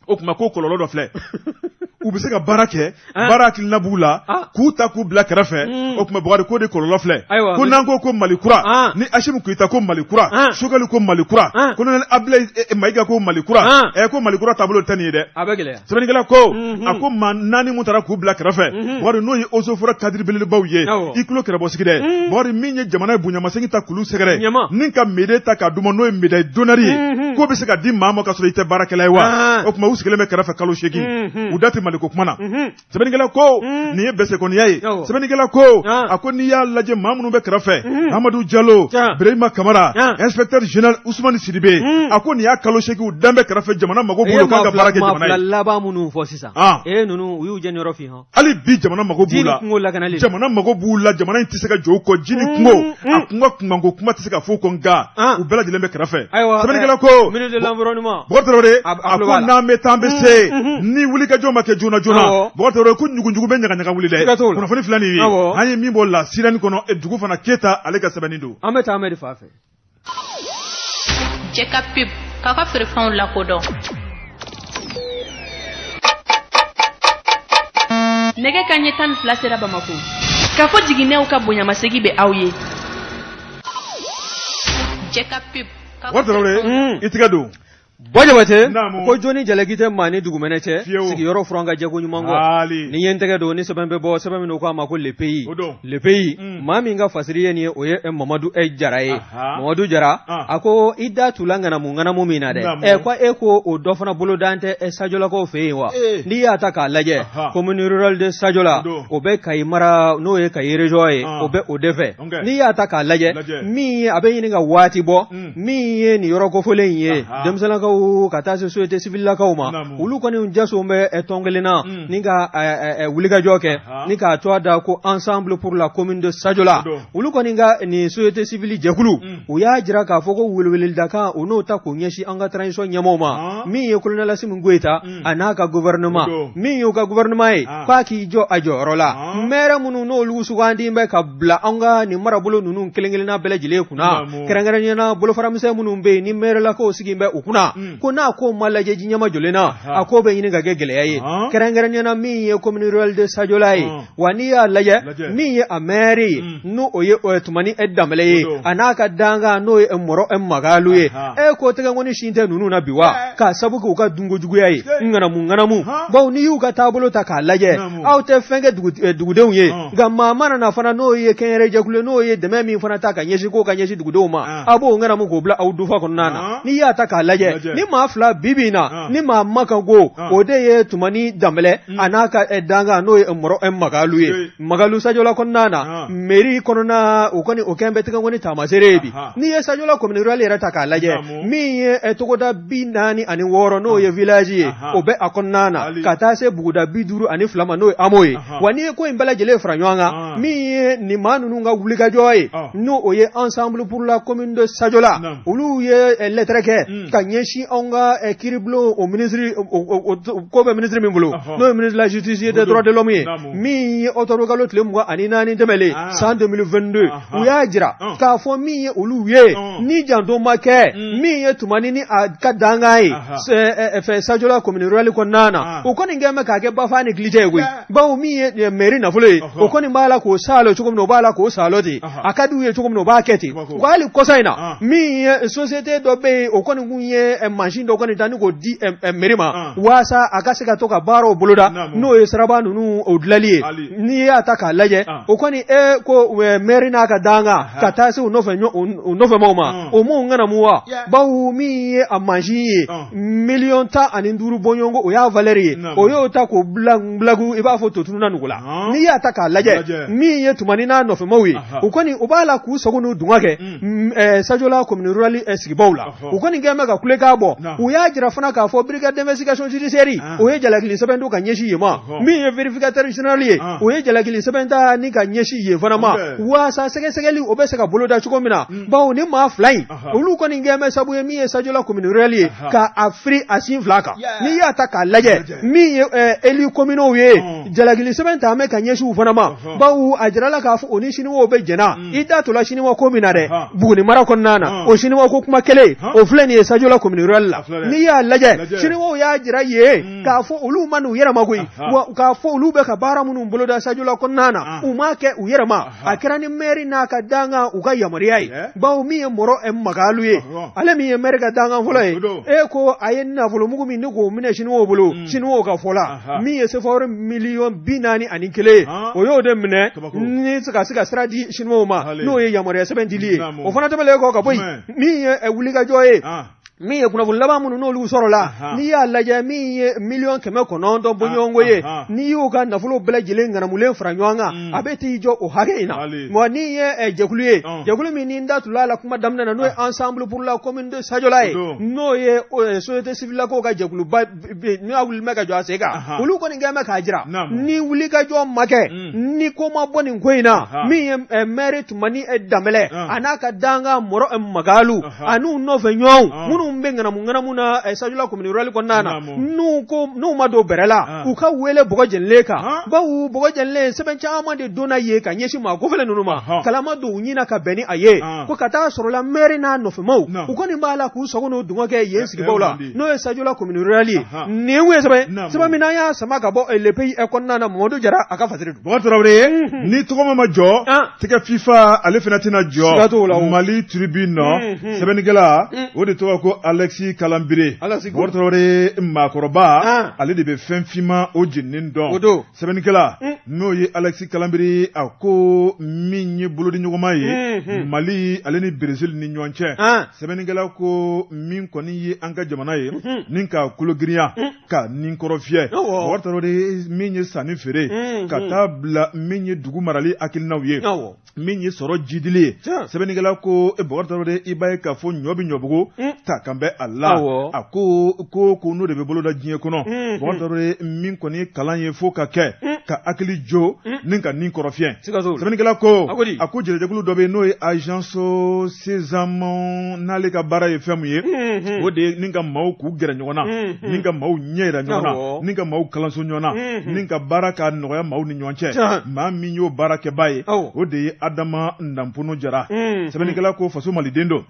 o tuma ko kɔlɔlɔ dɔ filɛ. U bɛ se ka baara kɛ, baara hakilina b'u la, k'u ta k'u bila kɛrɛfɛ. O tuma Bukari, k'o de kɔlɔlɔ filɛ. Ko n'an ko ko Mali kura, ni Asimi Goyita ko Mali kura, Sogɛli ko Mali kura, Colonel Abulayi Mayiga ko Mali kura, ko Mali kura taabolo tɛ nin ye dɛ. A bɛ gɛlɛya. Sɛbɛnnikɛla ko, a ko maa naani mun taara k'u bila kɛrɛfɛ, Bukari, n'o ye eaux et forêts cadre belebelebaw ye, i tulo kɛrɛbɔ sigi dɛ. Bukari, min ye jamana ye bonyamasegin ta k'olu sɛgɛrɛ ni ka médaille ta k'a d'u ma, n'o ye médaille d'honneur ye, k'o bɛ se ka di maa ma ka sɔrɔ i tɛ baarakɛla ye wa? O tuma u sigilen bɛ kɛrɛfɛ kalo 8, u da tɛ Maliko kuma na. Sɛbɛnnikɛla ko nin ye bɛsɛkɔniya ye. Sɛbɛnnikɛla ko, a ko n'i y'a lajɛ, maa minnu bɛ kɛrɛfɛ, Amadu Jalo, Birahima Kamara, inspecteur général Usumani Sidibe, a ko nin y'a kalo 8, u dan bɛ kɛrɛfɛ, jamana mago b'u la k'an ka baara kɛ jamana ye. Laban minnu fɔ sisan, e ninnu, u y'u jɛniyɔrɔ fin hɔn. Hali bi jamana mago b'u la, jamana mago b'u la. Jamana in tɛ se ka jɔ u kɔ. Ji ni kungo, a kungo kunkanko kuma tɛ se ka fɔ u kɔ, nka u bɛɛ lajɛlen bɛ kɛrɛfɛ. Sɛbɛnnikɛla ko, Bukari Tarawele, a ko n'an bɛ taa, an bɛ se, ni wulikajɔ ma kɛ joona joona, Bukari Tarawele, ko ɲugujugu bɛ ɲagaɲaga wuli dɛ. Kunnafoni filɛ nin ye, an ye min bɔ la sirani kɔnɔ, dugu fana Keyita, ale ka sɛbɛnni don. An bɛ taa Amedi fan fɛ. Cɛ ka pub k'a ka feerefɛnw lakodɔn. Nɛgɛ kanɲɛ 12 sera Bamako. Kafo jiginɛw ka bonyamasegin bɛ aw ye. Cɛ ka pub. Bukari Tarawele, i tigɛ don. Bɔ Jabate ko jɔnni jalaki tɛ maa ni dugumɛnɛ cɛ, sigiyɔrɔ furan ka jɛ ko ɲuman kɔ. Ni ye n tɛgɛ don ni sɛbɛn bɛ bɔ, sɛbɛn min u k'a ma ko Le Pays. Le Pays, maa min ka fasiri ye nin ye, o ye Mamadu Jara ye. Mamadu Jara, a ko i da tula ŋanamu ŋanamu min na dɛ, ɛ ko e ko o dɔ fana bolodan tɛ Sajolakaw fɛ yen wa? N'i y'a ta k'a lajɛ, commune rurale de Sajola, o bɛ Kayi mara, n'o ye Kayi région ye, o bɛ o de fɛ. N'i y'a ta k'a lajɛ, min ye a bɛ ɲini ka waati bɔ, min ye nin yɔrɔ kofɔlen in ye, denmisɛnlakaw ka taa se société civilelakaw ma, olu kɔni jaso bɛ tɔn kelen na ni ka wulikajɔ kɛ ni k'a tɔgɔ da ko Ensemble pour la commune de Sajola. Olu kɔni ka nin société civile jɛkulu, u y'a jira k'a fɔ ko weleweledakan u n'o ta k'o ɲɛsin an ka transition ɲɛmɔgɔw ma, min ye colonel Asimi Goyita a n'a ka gouvernement, min y'u ka gouvernement ye, k'a k'i jɔ a jɔyɔrɔ la. Maire minnu n'olu sugandi bɛ ka bila an ka nin marabolo ninnu kelen-kelenna bɛɛ lajɛlen kunna, kɛrɛnkɛrɛnnenya na bolofara misɛn minnu bɛ yen ni mairelakaw sigi bɛ u kunna, ko n'a ko ma lajɛ ji ɲɛma jɔlen na, a ko bɛ ɲini ka kɛ gɛlɛya ye, kɛrɛnkɛrɛnnenya na min ye commune rurale de Sajola ye. Wa n'i y'a lajɛ, min ye a maire ye, n'o o ye Tumani Danbɛlɛ ye, a n'a ka dankan, n'o ye Mɔrɔ Magalu ye, e ko tɛgɛkɔni sin tɛ ninnu na bi wa, k'a sabu kɛ u ka dunko juguya ye, ŋanamu ŋanamu. Bawo n'i y'u ka taabolo ta k'a lajɛ, aw tɛ fɛn kɛ dugudenw ye, nka maa mana na fana, n'o ye kɛnyɛrɛjɛkulu ye, n'o ye dɛmɛ min fana ta ka ɲɛsin k'o ka ɲɛsin dugudenw ma, a b'o ŋanamu k'o bila aw dufa kɔnɔna na. N'i y'a ta k'a lajɛ, ni maa fila bi bi in na, ni maa ma kan ko o de ye Tumani Danbɛlɛ a n'a ka dankan, n'o ye Mɔrɔ Magalu ye, Magalu Sajola kɔnɔna na, mairie kɔnɔna, o kɔni o kɛn bɛ tɛgɛkɔni taamasere ye bi. N'i ye Sajola commune rurale yɛrɛ ta k'a lajɛ, min ye togoda 46, n'o ye village ye, o bɛ a kɔnɔna na, ka taa se buguda 52 ma, n'o ye hameau ye. Wa n'i ye ko in bɛɛ lajɛlen fara ɲɔgɔn kan, min ye nin maa ninnu ka wulikajɔ ye, n'o o ye Ensemble pour la commune de Sajola, olu ye lɛtɛrɛ kɛ ka ɲɛsin anw ka kiiribulon o ministre, ko bɛ ministre min bolo, n'o ye ministre de la justice et des droits de l'homme ye, min ye octobre kalo tile 24 tɛmɛlen san 2022. U y'a jira k'a fɔ min ye olu ye, ni janto ma kɛ, min ye Tumani ni a ka dankan ye fɛ Sajola commune rurale kɔnɔna na, o kɔni kɛn bɛ k'a kɛ bafa ni kilicɛ ye koyi. Bawo min ye mairie nafolo ye, o kɔni b'a la k'o saalo cogo min na, o b'a la k'o saalo ten. A ka di u ye cogo min na, o b'a kɛ ten. Wa hali kɔsa in na, min ye société dɔ bɛ yen, o kɔni kun ye mansin dɔ kɔni ta ni k'o di mairie ma, waasa a ka se ka to ka baaraw boloda, n'o ye siraba ninnu o dilali ye. N'i y'a ta k'a lajɛ, o kɔni e ko mairie n'a ka dankan ka taa se u nɔfɛ u nɔfɛmaw ma, o m'o ŋanamu wa? Bawo min ye a mansin ye, miliyɔn 15 bɔɲɔgɔnko, o y'a valeur ye, o y'o ta k'o bila i b'a fɔ to tununna nugu la. N'i y'a ta k'a lajɛ, min ye Tumani n'a nɔfɛmaw ye, u kɔni u b'a la k'u sago n'u dungɔ kɛ Sajola commune rurale sigibaw la. U kɔni kɛn bɛ ka kulekan bɔ. U y'a jira fana k'a fɔ brigade d'investigation judiciaire, o ye jalakili sɛbɛn don ka ɲɛsin yen ma. Min ye vérificateur général ye, o ye jalakili sɛbɛn ta ni ka ɲɛsin yen fana ma, waasa sɛgɛsɛgɛli o bɛ se ka boloda cogo min na. Bawo ni maa fila in, olu kɔni kɛn bɛ sabu ye, min ye Sajola commune rurale ye, ka a firi a sin fila kan. N'i y'a ta k'a lajɛ, min ye élus communaux ye, jalakili sɛbɛn ta bɛ ka ɲɛsin u fana ma, bawo a jirala k'a fɔ o ni siniwaw bɛ jɛnna. I da tola siniwa ko min na dɛ, Buguni mara kɔnɔna na, o siniwa ko kuma kelen o filɛ nin ye Sajola commune rurale la n'i y'a lajɛ siniwaw y'a jira yen k'a fɔ olu ma n'u yɛrɛ ma koyi wa k'a fɔ olu bɛ ka baara minnu boloda Sadiola kɔnɔna na u m'a kɛ u yɛrɛ ma a kɛra ni mɛri n'a ka dankan u ka yamaruya ye bawo min ye Mɔrɔ Magalu ye ale min ye mɛri ka dankan fɔlɔ ye e ko a ye nafolomugu min ni k'o minɛ siniwaw bolo siniwaw ka fɔ la min ye sefa wari miliyɔn 41 ye o y'o de minɛ ni ka se ka sira di siniwaw ma n'o ye yamaruya sɛbɛn dili ye o fana tɛmɛnen kɔ ka bɔ yen min ye wulikajɔ ye min ye kunnafoni laban minnu n'olu sɔrɔla n'i y'a lajɛ min ye miliyɔn 900 bɔɲɔgɔnko ye n'i y'u ka nafolo bɛɛ lajɛlen ŋanamulen fara ɲɔgɔn kan a bɛ t'i jɔ o hakɛ in na wa ni ye jɛkulu ye jɛkulu min ni n da tula la kuma daminɛ na n'o ye ensemble pour la commune de Sadiola ye n'o ye société civile lakaw ka jɛkuluba n'a wuli bɛ ka jɔ a sen kan olu kɔni kɛlen bɛ k'a jira ni wulikajɔ ma kɛ ni ko ma bɔ nin ko in na min ye maire Tumani Danbɛlɛ a n'a ka dankan Mɔrɔ Magalu an'u nɔfɛ ɲɔgɔnw minnu bɛ ŋanamu ŋanamu na Sadiola commune rurale kɔnɔna na n'u ko n'u ma don bɛrɛ la u ka wele bɔgɔ jenilen kan bawo bɔgɔ jenilen sɛbɛn caman de donna yen ka ɲɛsin maa kofɔlen ninnu ma kalama don u ɲin na ka bɛn ni a ye ko ka taa sɔrɔla maire n'a nɔfɛmaw u kɔni b'a la k'u sago n'u dungɔ kɛ yen sigibaw la n'o ye Sadiola commune rurale ye nin ye sɛbɛn sɛbɛn min n'an y'a sama ka bɔ Le Pays kɔnɔna na Mamadu Jara a ka fasiri don. Bɔkari Tarawele ni tɔgɔma ma jɔ tɛgɛ FIFA ale fana tɛna jɔ. Siga t'o la o. Mali Tribune sɛbɛnnikɛla o de tɔgɔ ko Alexis Kalanbire. Bɔkari Tarawele maakɔrɔba ale de bɛ fɛn finman o jeninen dɔn. O don. Sɛbɛnnikɛla n'o ye Alexis Kalanbire a ko min ye bolodiɲɔgɔnma ye Mali ale ni Brésil ni ɲɔgɔn cɛ. Sɛbɛnnikɛla ko min kɔni ye an ka jamana ye ni ka kologirinya ka ni kɔrɔ fiyɛ Bɔkari Tarawele min ye sanni feere ka taa bila min ye dugu marali hakilinaw ye min ye sɔrɔ jidili ye sɛbɛnnikɛla ko Bɔkari Tarawele i b'a ye k'a fɔ ɲɔ bɛ ɲɔbugu ta kan bɛ a la a ko ko n'o de bɛ boloda diɲɛ kɔnɔ Bɔkari Tarawele min kɔni ye kalan ye fo ka kɛ ka hakili jo ni ka ni kɔrɔ fiyɛ sɛbɛnnikɛla ko a ko jɛrɛjɛkulu dɔ bɛ yen n'o ye agence Sésame n'ale ka baara ye fɛn min ye o de ye ni ka maaw k'u gɛrɛ ɲɔgɔn na ni ka maaw ɲɛ yira ɲɔgɔn na ni ka maaw kalanso ɲɔgɔn na ni ka baara ka nɔgɔya maaw ni ɲɔgɔn cɛ maa min y'o baara kɛbaa ye o de ye Adama Nanpono Jara sɛbɛnnikɛla ko faso maliden don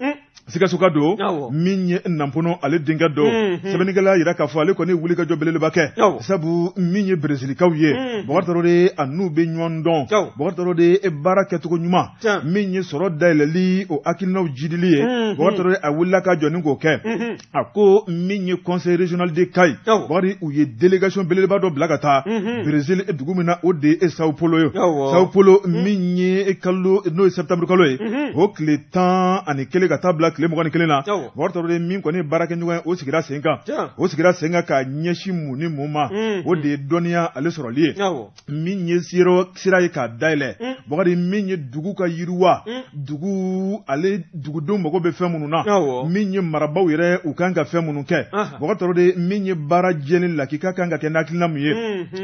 Sikasoka don min ye Nanpono ale denkɛ don sɛbɛnnikɛla y'a jira k'a fɔ ale kɔni wulikajɔ belebeleba kɛ sabu min ye Brezilikaw ye Bɔkari Tarawele a n'u bɛ ɲɔgɔn dɔn Bɔkari Tarawele baara kɛcogo ɲuman min ye sɔrɔ dayɛlɛli o hakilinaw jidili ye Bɔkari Tarawele a wulila ka jɔ ni k'o kɛ a ko min ye conseil régional de Kayi Bɔkari u ye délégation belebeleba dɔ bila ka taa Brésil dugu min na o de ye Sao Paulo ye Sao Paulo min ye kalo n'o ye septembre kalo ye o tile 11 ka taa bila tile 21 na Bɔkari Tarawele min kɔni ye baarakɛɲɔgɔn ye o sigira sen kan o sigira sen kan ka ɲɛsin mun ni mun ma o de ye dɔnniya ale sɔrɔli ye min ye sira ye k'a dayɛlɛ Bɔkari min ye dugu ka yiriwa dugu ale dugudenw mago bɛ fɛn minnu na min ye marabaaw yɛrɛ u kan ka fɛn minnu kɛ Bɔkari Tarawele min ye baara jɛlen lakika kan ka kɛ n'hakilina min ye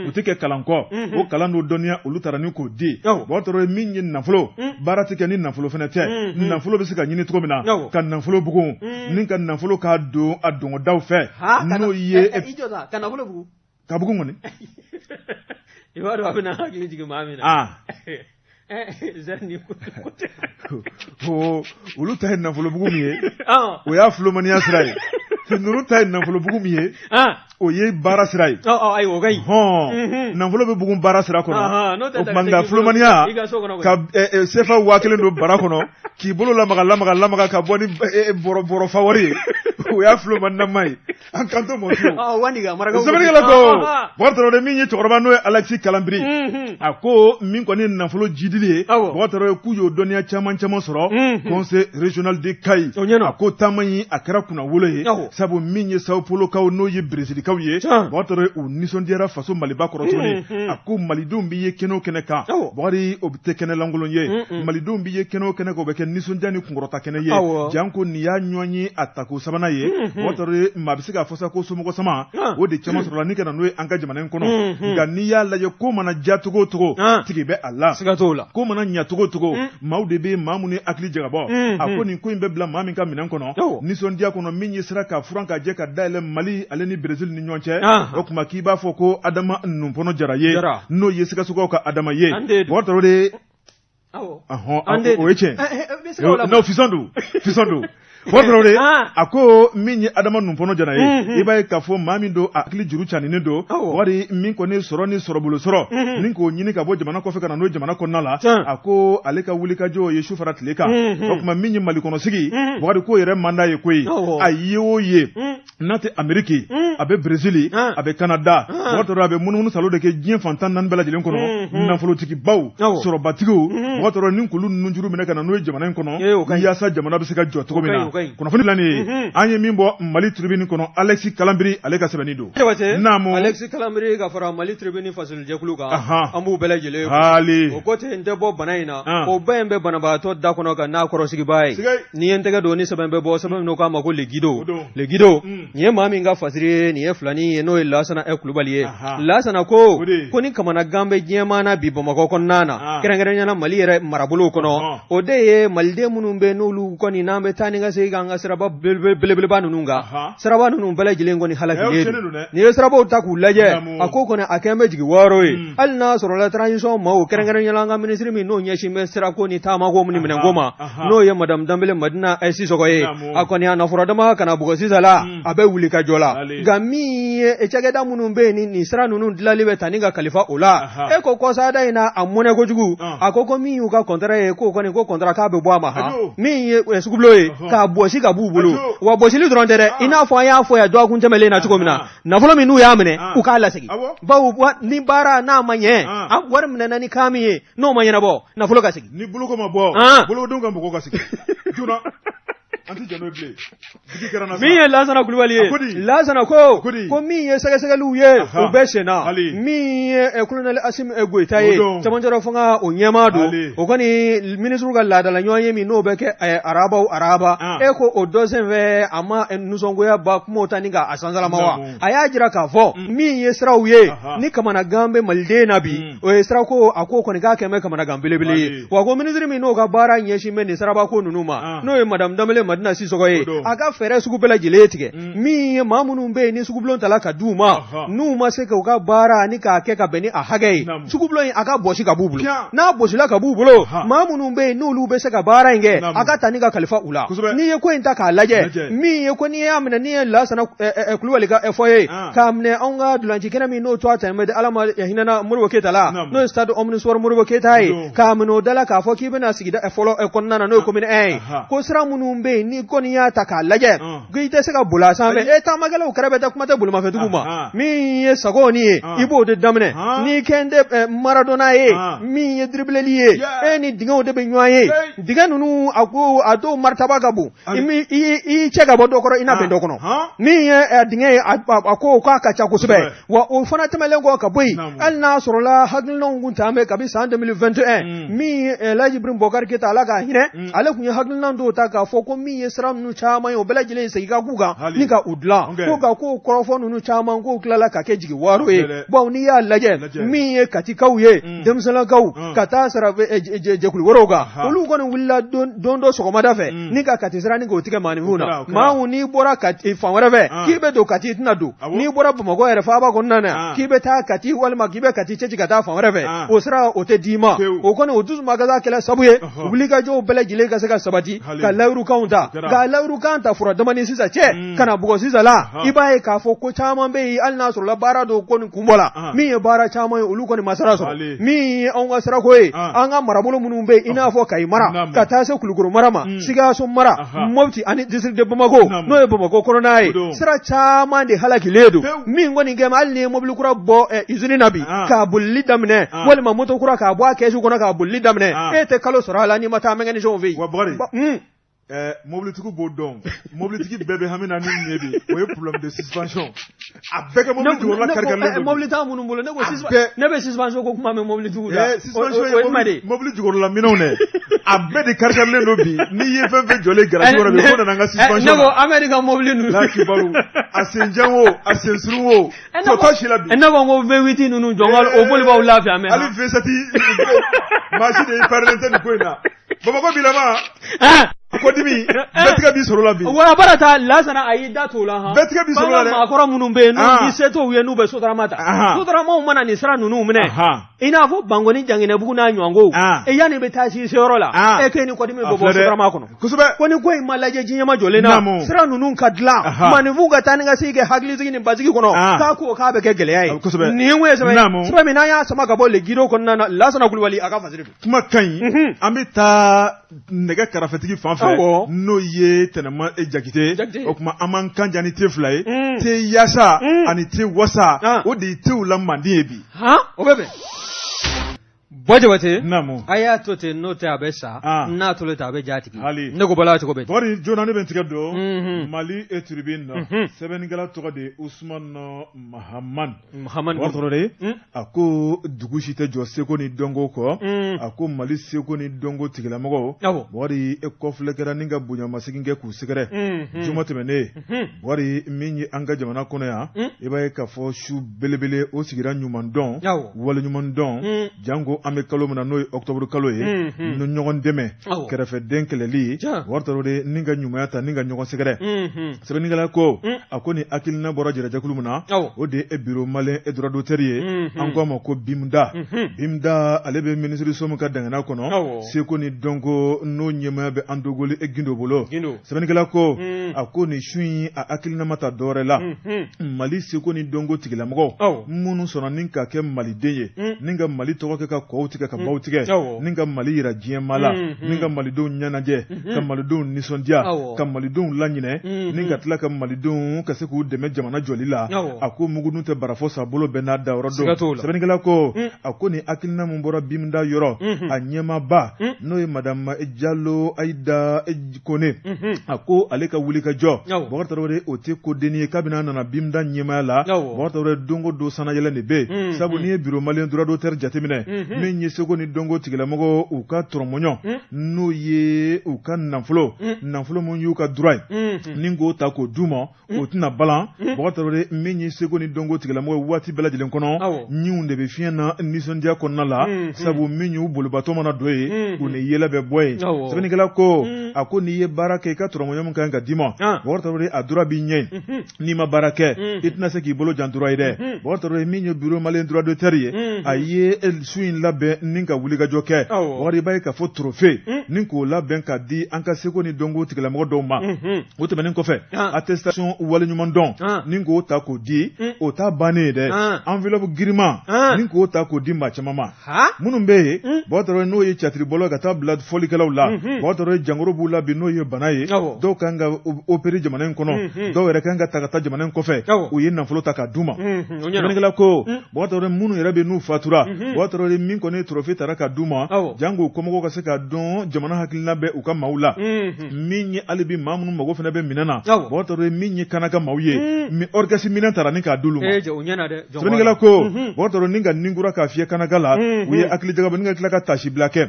u tɛ kɛ kalan kɔ o kalan n'o dɔnniya olu taara ni k'o di Bɔkari Tarawele min ye nafolo baara tɛ kɛ ni nafolo fana tɛ nafolo bɛ se ka ɲini cogo min na ka nafolo bugun ni ka nafolo k'a don a dɔngɔdaw fɛ n'o ye ka bugun kɔni i b'a dɔn a bɛna hakili jigin maa min na ah. olu ta ye nafolobugu min ye ah. o y'a filomaniya sira ye ninnu ta ye nafolobugu min ye ah. o ye baara sira ye ayiwa o ka ɲi hɔn mhm. nafolo bɛ bugun baara sira kɔnɔ o tuma nka filomaniya ka sefa 1000 don bara kɔnɔ k'i bolo lamaga lamaga lamaga ka bɔ ni bɔrɔ bɔrɔ fa wari ye o y'a filomanama ye an kan to mɔ fiyewu sɛbɛnnikɛla ko Bɔkari Tarawele min ye cɛkɔrɔba n'o ye Alexis Kalanbiri a ko min kɔni ye nafolo jidili ye Bɔkari Tarawele k'u y'o dɔnniya caman caman sɔrɔ conseil régional de Kayi a ko taama in a kɛra kunnawolo ye sabu min ye Sao Paulokaw n'o ye Brezilikaw ye Bɔkari Tarawele u nisɔndiyara faso Maliba kɔrɔ tuguni a ko malidenw bɛ ye kɛnɛ o kɛnɛ kan Bɔkari o tɛ kɛnɛ lankolon ye malidenw bɛ ye kɛnɛ o kɛnɛ kan o bɛ kɛ nisɔndiya ni kunkɔrɔta kɛnɛ ye janko nin y'a ɲɔgɔn ye a tako sabanan ye Bɔkari Tarawele maa bɛ se k'a fɔ sa ko somɔgɔ sama o de caman sɔrɔla ni ka na n'o ye an ka jamana in kɔnɔ nka n'i y'a lajɛ ko mana diya cogo o cogo tigi bɛ a la siga t'o la ko mana ɲa cogo o cogo maaw de bɛ maa minnu ye hakili jagabɔ a ko nin ko in bɛ bila maa min ka minɛn kɔnɔ nisɔndiya kɔnɔ min ye sira ka furan ka jɛ ka dayɛlɛ Mali ale ni Brésil ni ɲɔgɔn cɛ o tuma k'i b'a fɔ ko Adama Nunpɔnɔ Jara ye n'o ye Sikasokaw ka Adama ye Bɔkari Tarawele o ye tiɲɛ non fisɔn don fisɔn don. Tarawele a ko min ye Adama Nupɔnɔ Jara ye i b'a ye k'a fɔ maa min don a hakili juru caninen don wari min kɔni sɔrɔ ni sɔrɔbolo sɔrɔ ni k'o ɲini ka bɔ jamana kɔfɛ ka na n'o jamana kɔnɔna la a ko ale ka wulikajɔ ye su fara tile kan o tuma min ye Mali kɔnɔ sigi Bakari k'o yɛrɛ man d'a ye koyi a ye o ye n'a tɛ Ameriki a bɛ Brésil a bɛ Canada Bakari Tarawele a bɛ munumunu salo de kɛ diɲɛ fan 14 bɛɛ lajɛlen kɔnɔ nafolotigibaw sɔrɔbatigiw Bakari Tarawele ni k'olu nunjuru minɛ ka na n'o ye jamana in kɔnɔ yaasa jamana bɛ se ka jɔ cogo min na kunnafoni la nin ye an ye min bɔ Mali Tribune kɔnɔ Alexis Kalanbiri ale ka sɛbɛnni don naamu Alexis Kalanbiri ka fara Mali Tribune fasolijɛkulu kan an b'u bɛɛ lajɛlen haali o ko ten n tɛ bɔ bana in na o ba in bɛ banabaatɔ da kɔnɔ ka n'a kɔrɔsigibaa ye n'i ye n tɛgɛ don ni sɛbɛn bɛ bɔ sɛbɛn min k'a ma ko Le Guido Le Guido nin ye maa min ka fasiri ye nin ye filanin ye n'o ye Lasana Kulubali ye Lasana ko ko ni kamanagan bɛ diɲɛmaa na bi Bamakɔ kɔnɔna na kɛrɛnkɛrɛnnenya la Mali yɛrɛ marabolow kɔnɔ o de ye maliden minnu bɛ n'olu kɔni n'an bɛ taa ni ka segin an ka siraba belebeleba ninnu kan siraba ninnu bɛɛ lajɛlen kɔni halakilen don n'i ye sirabaw ta k'u lajɛ a ko kɔni a kɛn bɛ jigi waaro ye hali n'a sɔrɔla transition maaw kɛrɛnkɛrɛnnenya la an ka minisiri min n'o ɲɛsin bɛ sirako ni taamako ni minɛnko ma n'o ye madamu Danbele Madina Sisɔkɔ ye a kɔni a nafɔrɔ dama kana bugɔ sisan la a bɛ wuli ka jɔ la nka min ye cakɛda minnu bɛ yen nin sira ninnu dilanli bɛ ta ni ka kalifa o la e ko kɔsada in na a mɔnɛ kojugu a ko ko min y'u ka kɔntara ye k'o kɔni ko kɔntara k'a bɛ bɔ a ma han min ye sugubulon ye k'a bɔsi ka b'u bolo wa bɔsili dɔrɔn tɛ dɛ i n'a fɔ an y'a fɔ yan dɔgɔkun tɛmɛlen na cogo min na nafolo min n'u y'a minɛ u k'a lasegin bawo ni baara n'a ma ɲɛ wari minɛna ni kan min ye n'o ma ɲɛnabɔ nafolo ka segin ni boloko ma bɔ bolodenw ka mɔgɔw ka segin joona an tɛ jɛn n'o ye bilen min ye Lasana Kulubali ye Lasana ko ko min ye sɛgɛsɛgɛliw ye o bɛ senna min ye kolonɛli Asimi Goyita ye cɛmancɛrɔ fanga o ɲɛmaa don o kɔni minisiriw ka laadala ɲɔgɔnye min n'o bɛ kɛ araba o araba e ko o dɔ senfɛ a ma nisɔngoyaba kumaw ta ni k'a sansalama wa a y'a jira k'a fɔ min ye siraw ye ni kamanagan bɛ maliden na bi o ye sirako a ko kɔni k'a kɛn bɛ kamanagan belebele ye wa ko minisiri min n'o ka baara ɲɛsin bɛ nin sirabako ninnu ma ah. n'o ye madamu Danbele Madina Sisɔkɔ ye a ka fɛɛrɛ sugu bɛɛ lajɛlen tigɛ min ye maa minnu bɛ yen ni sugubulon tala ka d'u ma n'u ma se k'u ka baara ni k'a kɛ ka bɛn ni a hakɛ ye sugubulon in a ka bɔsi ka b'u bolo n'a bɔsila ka b'u bolo maa minnu bɛ yen n'olu bɛ se ka baara in kɛ a ka ta ni ka kalifa u la n'i ye ko in ta k'a lajɛ min ye ko n'i y'a minɛ n'i ye Lasana Kulubali ka fɔ ye ah. k'a minɛ anw ka ntolaci kɛnɛ min n'o tɔgɔ tɛmɛ bɛ Ala ma hinɛna Modibo Keyita la n'o ye stade omnisport Modibo Keyita ye k'a minɛ o da la k'a fɔ k'i bɛna sigida fɔlɔ kɔnɔna na n'o ye commune 1 ye ko sira minnu bɛ yen n'i kɔni y'a ta k'a lajɛ k'i tɛ se ka boli a sanfɛ e taamakɛlaw kɛrɛ bɛ taa kuma tɛ bolimafɛntigiw ma min ye sagoni ye i b'o de daminɛ n'i kɛn tɛ Maradona ye min ye dribbleli ye e ni dingɛw de bɛ ɲɔgɔn ye dingɛ ninnu a ko a dɔw maritaba ka bon i cɛ ka bɔ dɔ kɔrɔ i na bɛn dɔ kɔnɔ min ye dingɛ ye a ko k'a ka ca kosɛbɛ wa o fana tɛmɛnen kɔ ka bɔ yen hali n'a sɔrɔla hakilinaw kun t'an bɛ kabi san 2021 min ye Elhaji Ibrahim Boubacar Keita Ala k'a hinɛ ale tun ye hakilina dɔw ta k'a fɔ ko min ye sira ninnu caman ye o bɛɛ lajɛlen segin ka k'u kan ni ka u dilan ko nka ko kɔrɔfɔ ninnu caman k'o tilala ka kɛ jigi waaro ye bawo n'i y'a lajɛ min ye Katikaw ye denmisɛnlakaw ka taa sara jɛkulu wɛrɛw kan olu kɔni wulila don dɔ sɔgɔmada fɛ ni ka Kati sira ni k'o tigɛ maaninfinw na maaw n'i bɔra Kati fan wɛrɛ fɛ k'i bɛ don Kati i tɛna don n'i bɔra Bamakɔ yɛrɛ faaba kɔnɔna na k'i bɛ taa Kati walima k'i bɛ Kati cɛci ka taa fan wɛrɛ fɛ o sira o tɛ d'i ma o kɔni o dusumakasa kɛla sabu ye wulikajɔw bɛɛ lajɛlen ka se ka sabati ka layirukanw ta ka layirukan ta fura damani sisan cɛ ka na bugɔ sisan la i b'a ye k'a fɔ ko caman bɛ yen hali n'a sɔrɔla baara dɔw kɔni kun bɔla min ye baara caman ye olu kɔni ma sara sɔrɔ min ye anw ka sirako ye an ka marabolo minnu bɛ yen i n'a fɔ Kayi mara ka taa se Kulukoro mara ma Sikaso mara Mopti ani district de Bamako n'o ye Bamakɔ kɔnɔna ye sira caman de halakilen don min kɔni kɛ hali n'i ye mobili kura bɔ usine na bi k'a bolili daminɛ walima moto kura k'a bɔ a kɛsu kɔnɔ k'a bolili daminɛ e tɛ kalo sɔrɔ a la n'i ma taa mécanicien fɛ yen. Mobilitigiw b'o dɔn mobilitigi bɛɛ bɛ hami na min ye bi o ye problème de suspension a bɛɛ ka mobili jukɔrɔla karikarilen don mobili t'an minnu bolo ne ko ne bɛ suspension ko kuma mɛn mobilitigiw da suspension ye mobili jukɔrɔla minɛnw dɛ a bɛɛ de karikarilen don bi n'i ye fɛn fɛn jɔlen garage kɔnɔ bi ko nana n ka suspension ne ko Amedi ka mobili ninnu la kibaru a sen jan o a sen surun o tɔ t'a si la bi ne ko n ko V8 ninnu jɔn ka o boli b'aw lafiya mɛ hali V7 maa si de épargné tɛ nin ko in na Bamakɔ bilama kɔdimi bɛɛ tigɛ b'i sɔrɔ la bi wa bara taa Lasana a y'i da t'o la han bɛɛ tigɛ b'i sɔrɔ la dɛ maakɔrɔ minnu bɛ yen n'u ni se t'u ye n'u bɛ sotarama ta sotaramaw mana nin sira ninnu minɛ I n'a fɔ Bankoni Janginɛbugu n'a ɲɔgɔnkow e yanni i bɛ taa se seyɔrɔ la e k'e ni kɔdimi bɛ bɔ Sotrama kɔnɔ kosɛbɛ ko ni ko in ma lajɛ jiɲɛma jɔlen na sira ninnu ka dilan maaninfinw ka taa ni ka segin kɛ hakilisigi ni basigi kɔnɔ k'a ko k'a bɛ kɛ gɛlɛya ye kosɛbɛ nin ye sɛbɛn sɛbɛn min n'an y'a sama ka bɔ Le Guidon kɔnɔna na Lasana Kulubali a ka fasiri don kuma ka ɲi an bɛ taa nɛgɛ karafetigi fan fɛ n'o ye Tɛnɛma Jakite o tuma an b'an kan diya ni te fila ye te yaasa ani te wasa o de ye tew la mandi ye bi o bɛ bɛn Bɔ Jabate naamu a y'a to ten n'o tɛ a bɛ sa n'a tolen tɛ a bɛ ja tigɛ ne ko bala cogo bɛ Bakari joona ne bɛ n tigɛ don Mali Tribune na sɛbɛnnikɛla tɔgɔ de ye Usumani Mahamani Mahamani Bakari a ko dugu si tɛ jɔ seko ni dɔnko kɔ a ko Mali seko ni dɔnko tigilamɔgɔw Bakari e kɔfilɛ kɛra ni ka bonyamasegin kɛ k'u sɛgɛrɛ juma tɛmɛnen Bakari min ye an ka jamana kɔnɔ yan i b'a ye k'a fɔ su belebele o sigira ɲuman dɔn waleɲuman dɔn janko an bɛ kalo min na n'o ye octobre kalo ye ni ɲɔgɔn dɛmɛ kɛrɛfɛden kɛlɛli Bakari Tarawele ni ka ɲumanya ta ni ka ɲɔgɔn sɛgɛrɛ sɛbɛnnikɛla ko a ko ni hakilina bɔra jɛrɛjɛkulu min na o de ye bureau malien et droit d'auteur ye an k'a ma ko BIMDA BIMDA ale bɛ minisiriso min ka dangana kɔnɔ seko ni dɔnko n'o ɲɛmaaya bɛ Andogoli Gindo bolo sɛbɛnnikɛla ko a ko nin su in a hakilina ma ta dɔwɛrɛ la Mali seko ni dɔnko tigilamɔgɔw minnu sɔnna ni ka kɛ maliden ye ni ka Mali tɔgɔ kɛ ka kɔw tigɛ ka baw tigɛ ni ka Mali yira diɲɛmaa la ni ka malidenw ɲɛnajɛ ka malidenw nisɔndiya ka malidenw laɲinɛ ni ka tila ka malidenw ka se k'u dɛmɛ jamana jɔli la a ko mugudun tɛ barafɔ sa bolo bɛɛ n'a dayɔrɔ don sɛbɛnnikɛla ko a ko ni hakilina min bɔra BIMDA yɔrɔ a ɲɛmaaba n'o ye madame Jalo Ayida Kone a ko ale ka wuli ka jɔ Bakari Tarawele o tɛ ko dennin ye kabini a nana BIMDA ɲɛmaaya la Bakari Tarawele don o don sannayɛlɛn de bɛ yen sabu n'i ye bureau malien droit d'auteur jateminɛ min ye seko ni dɔnko tigilamɔgɔw u ka tɔrɔmɔɲɔ n'o ye u ka nafolo nafolo min y'u ka droit ye ni k'o ta k'o d'u ma o tɛna balan Bakari Tarawele min ye seko ni dɔnko tigilamɔgɔ waati bɛɛ lajɛlen kɔnɔ ɲinw de bɛ fiɲɛ na nisɔndiya kɔnɔna la sabu min y'u bolibatɔ mana don yen u ni yɛlɛ bɛ bɔ yen sɛbɛnnikɛla ko a ko n'i ye baara kɛ i ka tɔrɔmɔɲɔ min kan ka d'i ma Bakari Tarawele a droit b'i ɲɛ n'i ma baara kɛ i tɛna se k'i bolo jan droit ye dɛ Bakari Tarawele min ye bureau malien droit d'auteur ye a ye su in labɛn ni ka wulikajɔ kɛ Bakari i b'a ye k'a fɔ trophée ni k'o labɛn ka di an ka seko ni dɔnko tigilamɔgɔ dɔw ma o tɛmɛnen kɔfɛ attestation waleɲumandɔn ni k'o ta k'o di o ta bannen ye dɛ enveloppe girinman ni k'o ta k'o di maa caman ma minnu bɛ yen Bakari Tarawele n'o ye catiribɔlaw ka taa bila fɔlikɛlaw la Bakari Tarawele jankaro b'u la bi n'o ye bana ye dɔw kan ka opérer jamana in kɔnɔ dɔw yɛrɛ kan ka ta ka taa jamana in kɔfɛ u ye nafolo ta k'a d'u ma sɛbɛnnikɛla ko Bakari Tarawele minnu yɛrɛ bɛ n'u fatura Bakari Tarawele min kɔni ye trophée tara ka d'u ma janko kɔmɔgɔw ka se k'a dɔn jamana hakilina bɛ u ka maaw la min ye hali bi maa minnu mago fana bɛ minɛn na Bakari Tarawele min ye Kanaka maaw ye mi orchestre minɛn tara ni k'a d'olu ma sɛbɛnnikɛla ko Bakari Tarawele ni ka ninkura k'a fiyɛ Kanaka la u ye hakili jagabɔ ni ka tila ka taasibila kɛ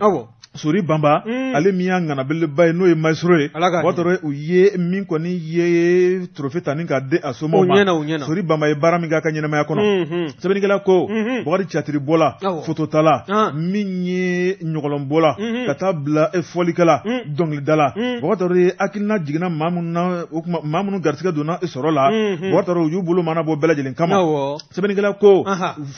Sori Banba ale min y'a ŋana belebeleba ye n'o ye maestro ye Bakari Tarawele u ye min kɔni ye trophée ta ni k'a di a somɔgɔw ma Sori Banba ye baara min k'a ka ɲɛnamaya kɔnɔ sɛbɛnnikɛla ko Bakari catiribɔla fototala min ye ɲɔgɔlɔnbɔla ka taa bila fɔlikɛla dɔnkilidala Bakari Tarawele hakilina jiginna maa minnu na o tuma maa minnu garisɛgɛ donna sɔrɔ la Bakari Tarawele u y'u bolo mana bɔ bɛɛ lajɛlen kama sɛbɛnnikɛla ko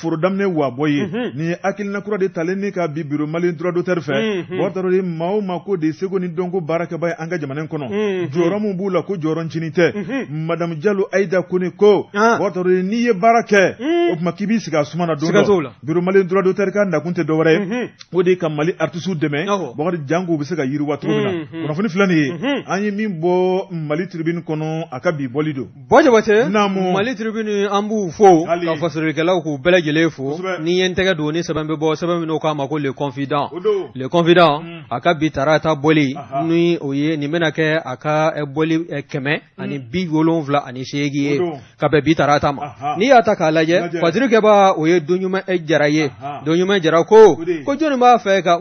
foro daminɛ waa bɔ ye nin ye hakilina kura de talen ni ka bi bureau malien droit d'auteur fɛ Bakari Tarawele maa o maa ko de ye seko ni dɔnko baarakɛbaa ye an ka jamana in kɔnɔ jɔyɔrɔ min b'u la ko jɔyɔrɔ ncinin tɛ madame Jalo Ayida Kone ko Bakari Tarawele n'i ye baara kɛ o tuma k'i b'i sigi a suma na don dɔ bureau malien droit d'auteur ka nakun tɛ dɔwɛrɛ ye o de ye ka Mali artistes dɛmɛ Bakari janko u bɛ se ka yiriwa cogo min na kunnafoni filɛ nin ye an ye min bɔ Mali Tribune kɔnɔ a ka bi bɔli don Bɔ Jabate Mali Tribune an b'u fo ka fasirikɛlaw k'u bɛɛ lajɛlen fo ni ye n tɛgɛ don ni sɛbɛn bɛ bɔ sɛbɛn min n'o k'a ma ko Le Confident Le Confident a ka bi tarata bɔli ni o ye nin bɛna kɛ a ka bɔli 178 ye ka bɛn bi tarata ma n'i y'a ta k'a lajɛ fasirikɛbaa o ye Doɲuman Jara ye Doɲuman Jara ko ko jɔnni b'a fɛ ka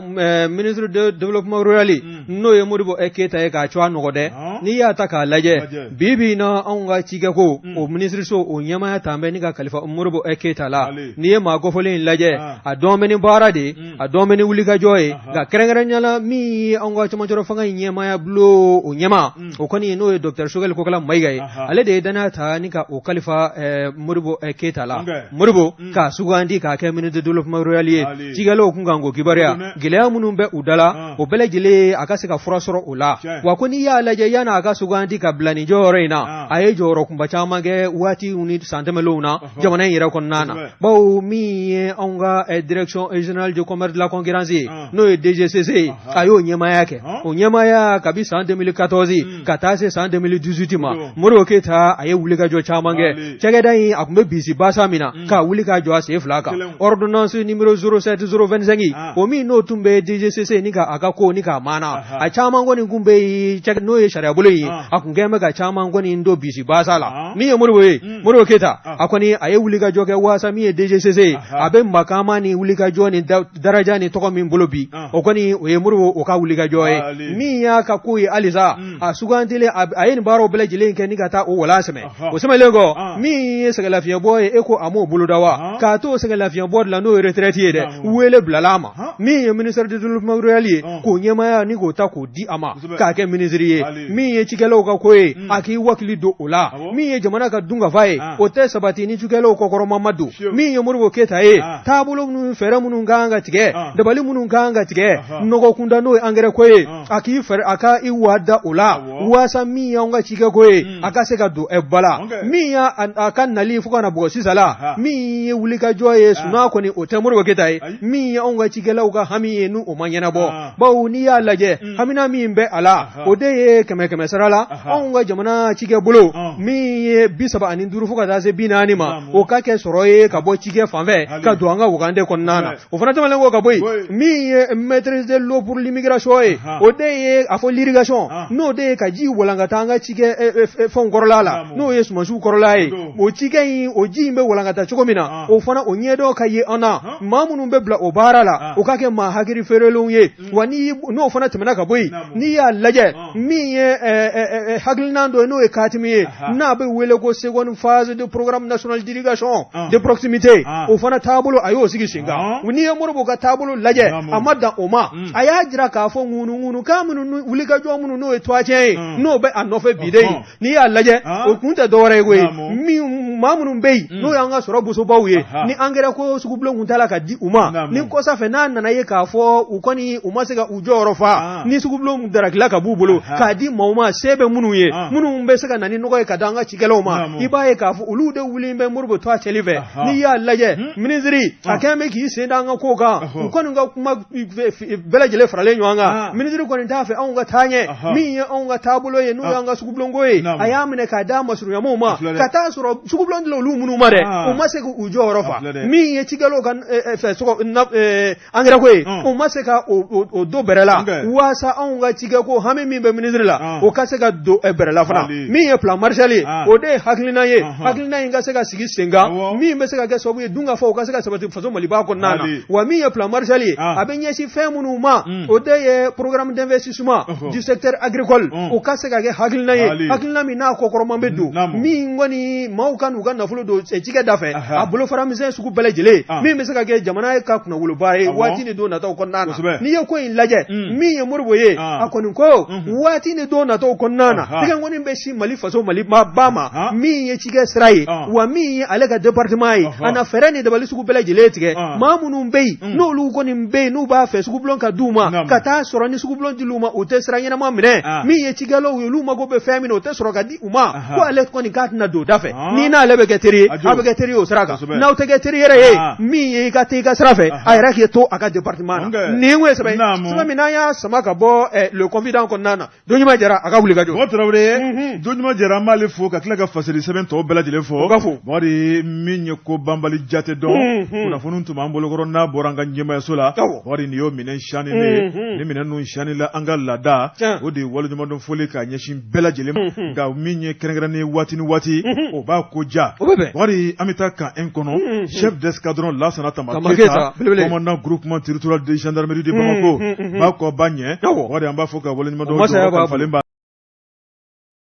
ministre de développement rural n'o ye Modibo Keyita ye k'a cogoya nɔgɔ dɛ n'i y'a ta k'a lajɛ bi bi in na anw ka cikɛko o minisiriso o ɲɛmaaya tan bɛ ni ka kalifa Modibo Keyita la n'i ye maa kofɔlen in lajɛ a dɔn bɛ ni baara de ye a dɔn bɛ ni wulikajɔ ye nka kɛrɛnkɛrɛn Kɛrɛnkɛrɛnnenya la min ye anw ka cɛmancɛrɔ fanga in ɲɛmaaya bulon o ɲɛmaa o kɔni n'o ye docteur Choguel Kokala Mayiga ye, ale de ye dannaya ta ni ka o kalifa Modibo Keyita la. Modibo k'a sugandi k'a kɛ ministre de développement rural ye, cikɛlaw kunkanko kibaruya, gɛlɛya minnu bɛ u da la, o bɛɛ lajɛlen a ka se ka fura sɔrɔ o la. Wa ko n'i y'a lajɛ yanni a ka sugandi ka bila nin jɔyɔrɔ in na, a ye jɔyɔrɔ kunba caman kɛ waati ni san tɛmɛnlenw na jamana in yɛrɛ kɔnɔna na, bawo min ye anw ka direction générale du commerce de la concurrence ye, n'o ye DGCC ye, a y'o ɲɛmaaya kɛ. O ɲɛmaaya kabi san 2014 ka taa se san 2018 ma, Modibo Keyita a ye wulikajɔ caman kɛ. Cakɛda in a tun bɛ bisi basa min na, k'a wuli k'a jɔ a sen fila kan, ordonnance numéro 07 025, o min n'o tun bɛ DGCC ni ka a ka ko ni k'a maana, a caman kɔni tun bɛ yen, n'o ye sariyabolo in ye, a tun kɛlen bɛ ka caman kɔni don bisi basa la. Min ye Modibo ye, Modibo Keyita, a kɔni a ye wulikajɔ kɛ waasa min ye DGCC ye, a bɛ makama ni wulikajɔ ni daraja ni tɔgɔ min bolo bi, o kɔni o ye Modibo o ka wulikajɔ ye. Min y'a ka ko ye halisa, a sugandilen, a ye nin baaraw bɛɛ lajɛlen kɛ ni ka taa o walan sɛmɛ. O sɛmɛlen kɔ, min ye sɛgɛnlafiɲɛbɔ ye, e ko a m'o boloda wa? K'a to sɛgɛnlafiɲɛbɔ de la, n'o ye retraite ye dɛ, wele bilala a ma. Min ye ministère du développement rural ye, k'o ɲɛmaaya ni k'o ta k'o di a ma k'a kɛ minisiri ye. Min ye cikɛlaw ka ko ye, a k'i wakili don o la. Min ye jamana ka dunkafa ye, o tɛ sabati ni cikɛlaw kɔkɔrɔma ma don. Min ye Modibo Keyita ye, taabolo minnu, fɛɛrɛ minnu ka kan ka tigɛ, dabali minnu ka kan ka tigɛ nɔgɔ kunda, n'o ye angɛrɛ ko ye, a k'i fɛɛrɛ, a ka i wa da o la, waasa min y'anw ka cikɛko ye, a ka se ka don ba la. Min y'a a ka nali fo ka na bugɔ sisan la, min ye wulikajɔ ye suna kɔni, o tɛ Modibo Keyita ye. Min ye anw ka cikɛlaw ka hami ye, n'o ma ɲɛnabɔ, bawo n'i y'a lajɛ, hamina min bɛ a la, o de ye kɛmɛ kɛmɛ sara la, anw ka jamana cikɛ bolo min ye 35 fo ka taa se 40 ma, o ka kɛ sɔrɔ ye ka bɔ cikɛ fanfɛ ka don an ka wagande kɔnɔna na. O fana tɛmɛnen kɔ ka bɔ yen, min ye maîtrise de l'eau pour l'immigration ye, o de ye a fɔ l'irrigation, n'o de ye ka ji walankata an ka cikɛ fɛnw kɔrɔla la, n'o ye sumansiw kɔrɔla ye. O cikɛ in, o ji in bɛ walankata cogo min na, o fana o ɲɛdɔn ka ye an na. Maa minnu bɛ bila o baara la, o ka kɛ maa hakili feerelenw ye. Wa ni n'o fana tɛmɛna ka bɔ yen, n'i y'a lajɛ, min ye hakilina dɔ ye, n'o ye katimi ye, n'a bɛ wele ko seconde phase de programme national d'irrigation de proximité, o fana taabolo a y'o sigi sen kan. N'i ye Modibo ka taabolo lajɛ, a ma dan o ma. A y'a jira k'a fɔ ŋunuŋunukan minnu, wulikajɔ minnu, n'o ye tɔgɔcɛn ye, n'o bɛ a nɔfɛ bi de, n'i y'a lajɛ, o kun tɛ dɔwɛrɛ ye koyi, min maa minnu bɛ yen, n'o y'an ka sɔrɔ bosobaw ye, ni angɛrɛ ko sugubulon kun t'a la ka di u ma, ni kɔsa fɛ n'a nana ye k'a fɔ u kɔni u ma se ka u jɔyɔrɔ fa, ni sugubulon darakila ka b'u bolo k'a di maaw ma se bɛ minnu ye, minnu bɛ se ka na ni nɔgɔ ye ka di an ka cikɛlaw ma, i b'a ye k'a fɔ olu de wulilen bɛ Modibo tɔgɔ cɛli fɛ. N'i y'a lajɛ, minisiri a kɛlen bɛ k'i sen da an ka kow kan. U kɔni ka kuma bɛɛ lajɛlen faralen ɲɔgɔn kan, minisiri kɔni t'a fɛ anw ka taa ɲɛ. Min ye anw ka taabolo ye, n'o y'an ka sugubulonko ye, a y'a minɛ k'a d'a masurunyamaw ma, ka taa sɔrɔ sugubulon dila olu minnu ma dɛ, u ma se k'u jɔyɔrɔ fa. Min ye cikɛlaw ka fɛ angɛrɛ ko ye, u ma se ka o don bɛrɛ la, waasa anw ka cikɛko hami min bɛ minisiri la, o ka se ka don bɛrɛ la fana. Min ye plan Marshall ye, o de ye hakilina ye, hakilina in ka se ka sigi sen kan, min bɛ se ka kɛ sababu ye dunkafa o ka se ka sabati faso Maliba kɔnɔna na. Wa min ye plan Marshall ye, a bɛ ɲɛsin fɛn minnu ma, o de ye programme d'investissement du secteur agricole, o ka se ka kɛ hakilina ye, hakilina min n'a kɔkɔrɔma bɛ don, min kɔni maaw ka n'u ka nafolo don cikɛ da fɛ, a bolofara misɛn sugu bɛɛ lajɛlen, min bɛ se ka kɛ jamana ka kunnawoloba ye waati ni don nataw kɔnɔna na. N'i ye ko in lajɛ, min ye Modibo ye, a kɔni ko waati ni don nataw kɔnɔna na, tɛgɛ kɔni bɛ sin Mali faso Maliba ma, min ye cikɛ sira ye, wa min ye ale ka département ye, a na fɛɛrɛ ni dabali sugu bɛɛ lajɛlen tigɛ. Maa minnu bɛ yen, n'olu kɔni bɛ yen, n'u b'a fɛ sugubulon ka d'u ma, ka taa sɔrɔ ni sugubulon dil'u ma, u tɛ sira ɲɛnama minɛ. Min ye cikɛlaw ye, olu mago bɛ fɛn min na, o tɛ sɔrɔ ka di u ma. Ko ale kɔni k'a tɛna don o da fɛ. N'i n'ale bɛ kɛ teri ye, a bɛ kɛ teri ye o sira kan. N'aw tɛ kɛ teri yɛrɛ ye, min ye i ka taa i ka sira fɛ, a yɛrɛ k'i to a ka département na. Nin kun ye sɛbɛn ye, sɛbɛn min n'an y'a sama ka bɔ Le Confident kɔnɔna na. Dɔnjuma Jara a ka wuli ka jɔ. Bɔkari Tarawele, Dɔnjuma Jara, an b'ale fo ka tila ka fasiri sɛbɛn tɔw bɛɛ lajɛlen fo. O ka fo. Bakari, min ye ko banbali jate dɔn, kunnafoni tun b'an bolokɔrɔ n'a bɔra an ka ɲɛmaayaso la. Bakari, nin y'o minɛn siyani de ye. Ni minɛn ninnu siyani la, an ka laada, o de ye waleɲumandɔn foli k'a ɲɛsin bɛɛ lajɛlen ma. Nka min ye kɛrɛnkɛrɛnnen ye waati ni waati, o b'a ko diya. O bɛ bɛn. Bakari, an bɛ taa camp 1 kɔnɔ, chef d'escadron Lasana Tamba Keyita, commandant groupement territorial de gendarmerie de Bamako, ba kɔ ba ɲɛ. Bakari, an b'a fɔ ka waleɲumandɔn.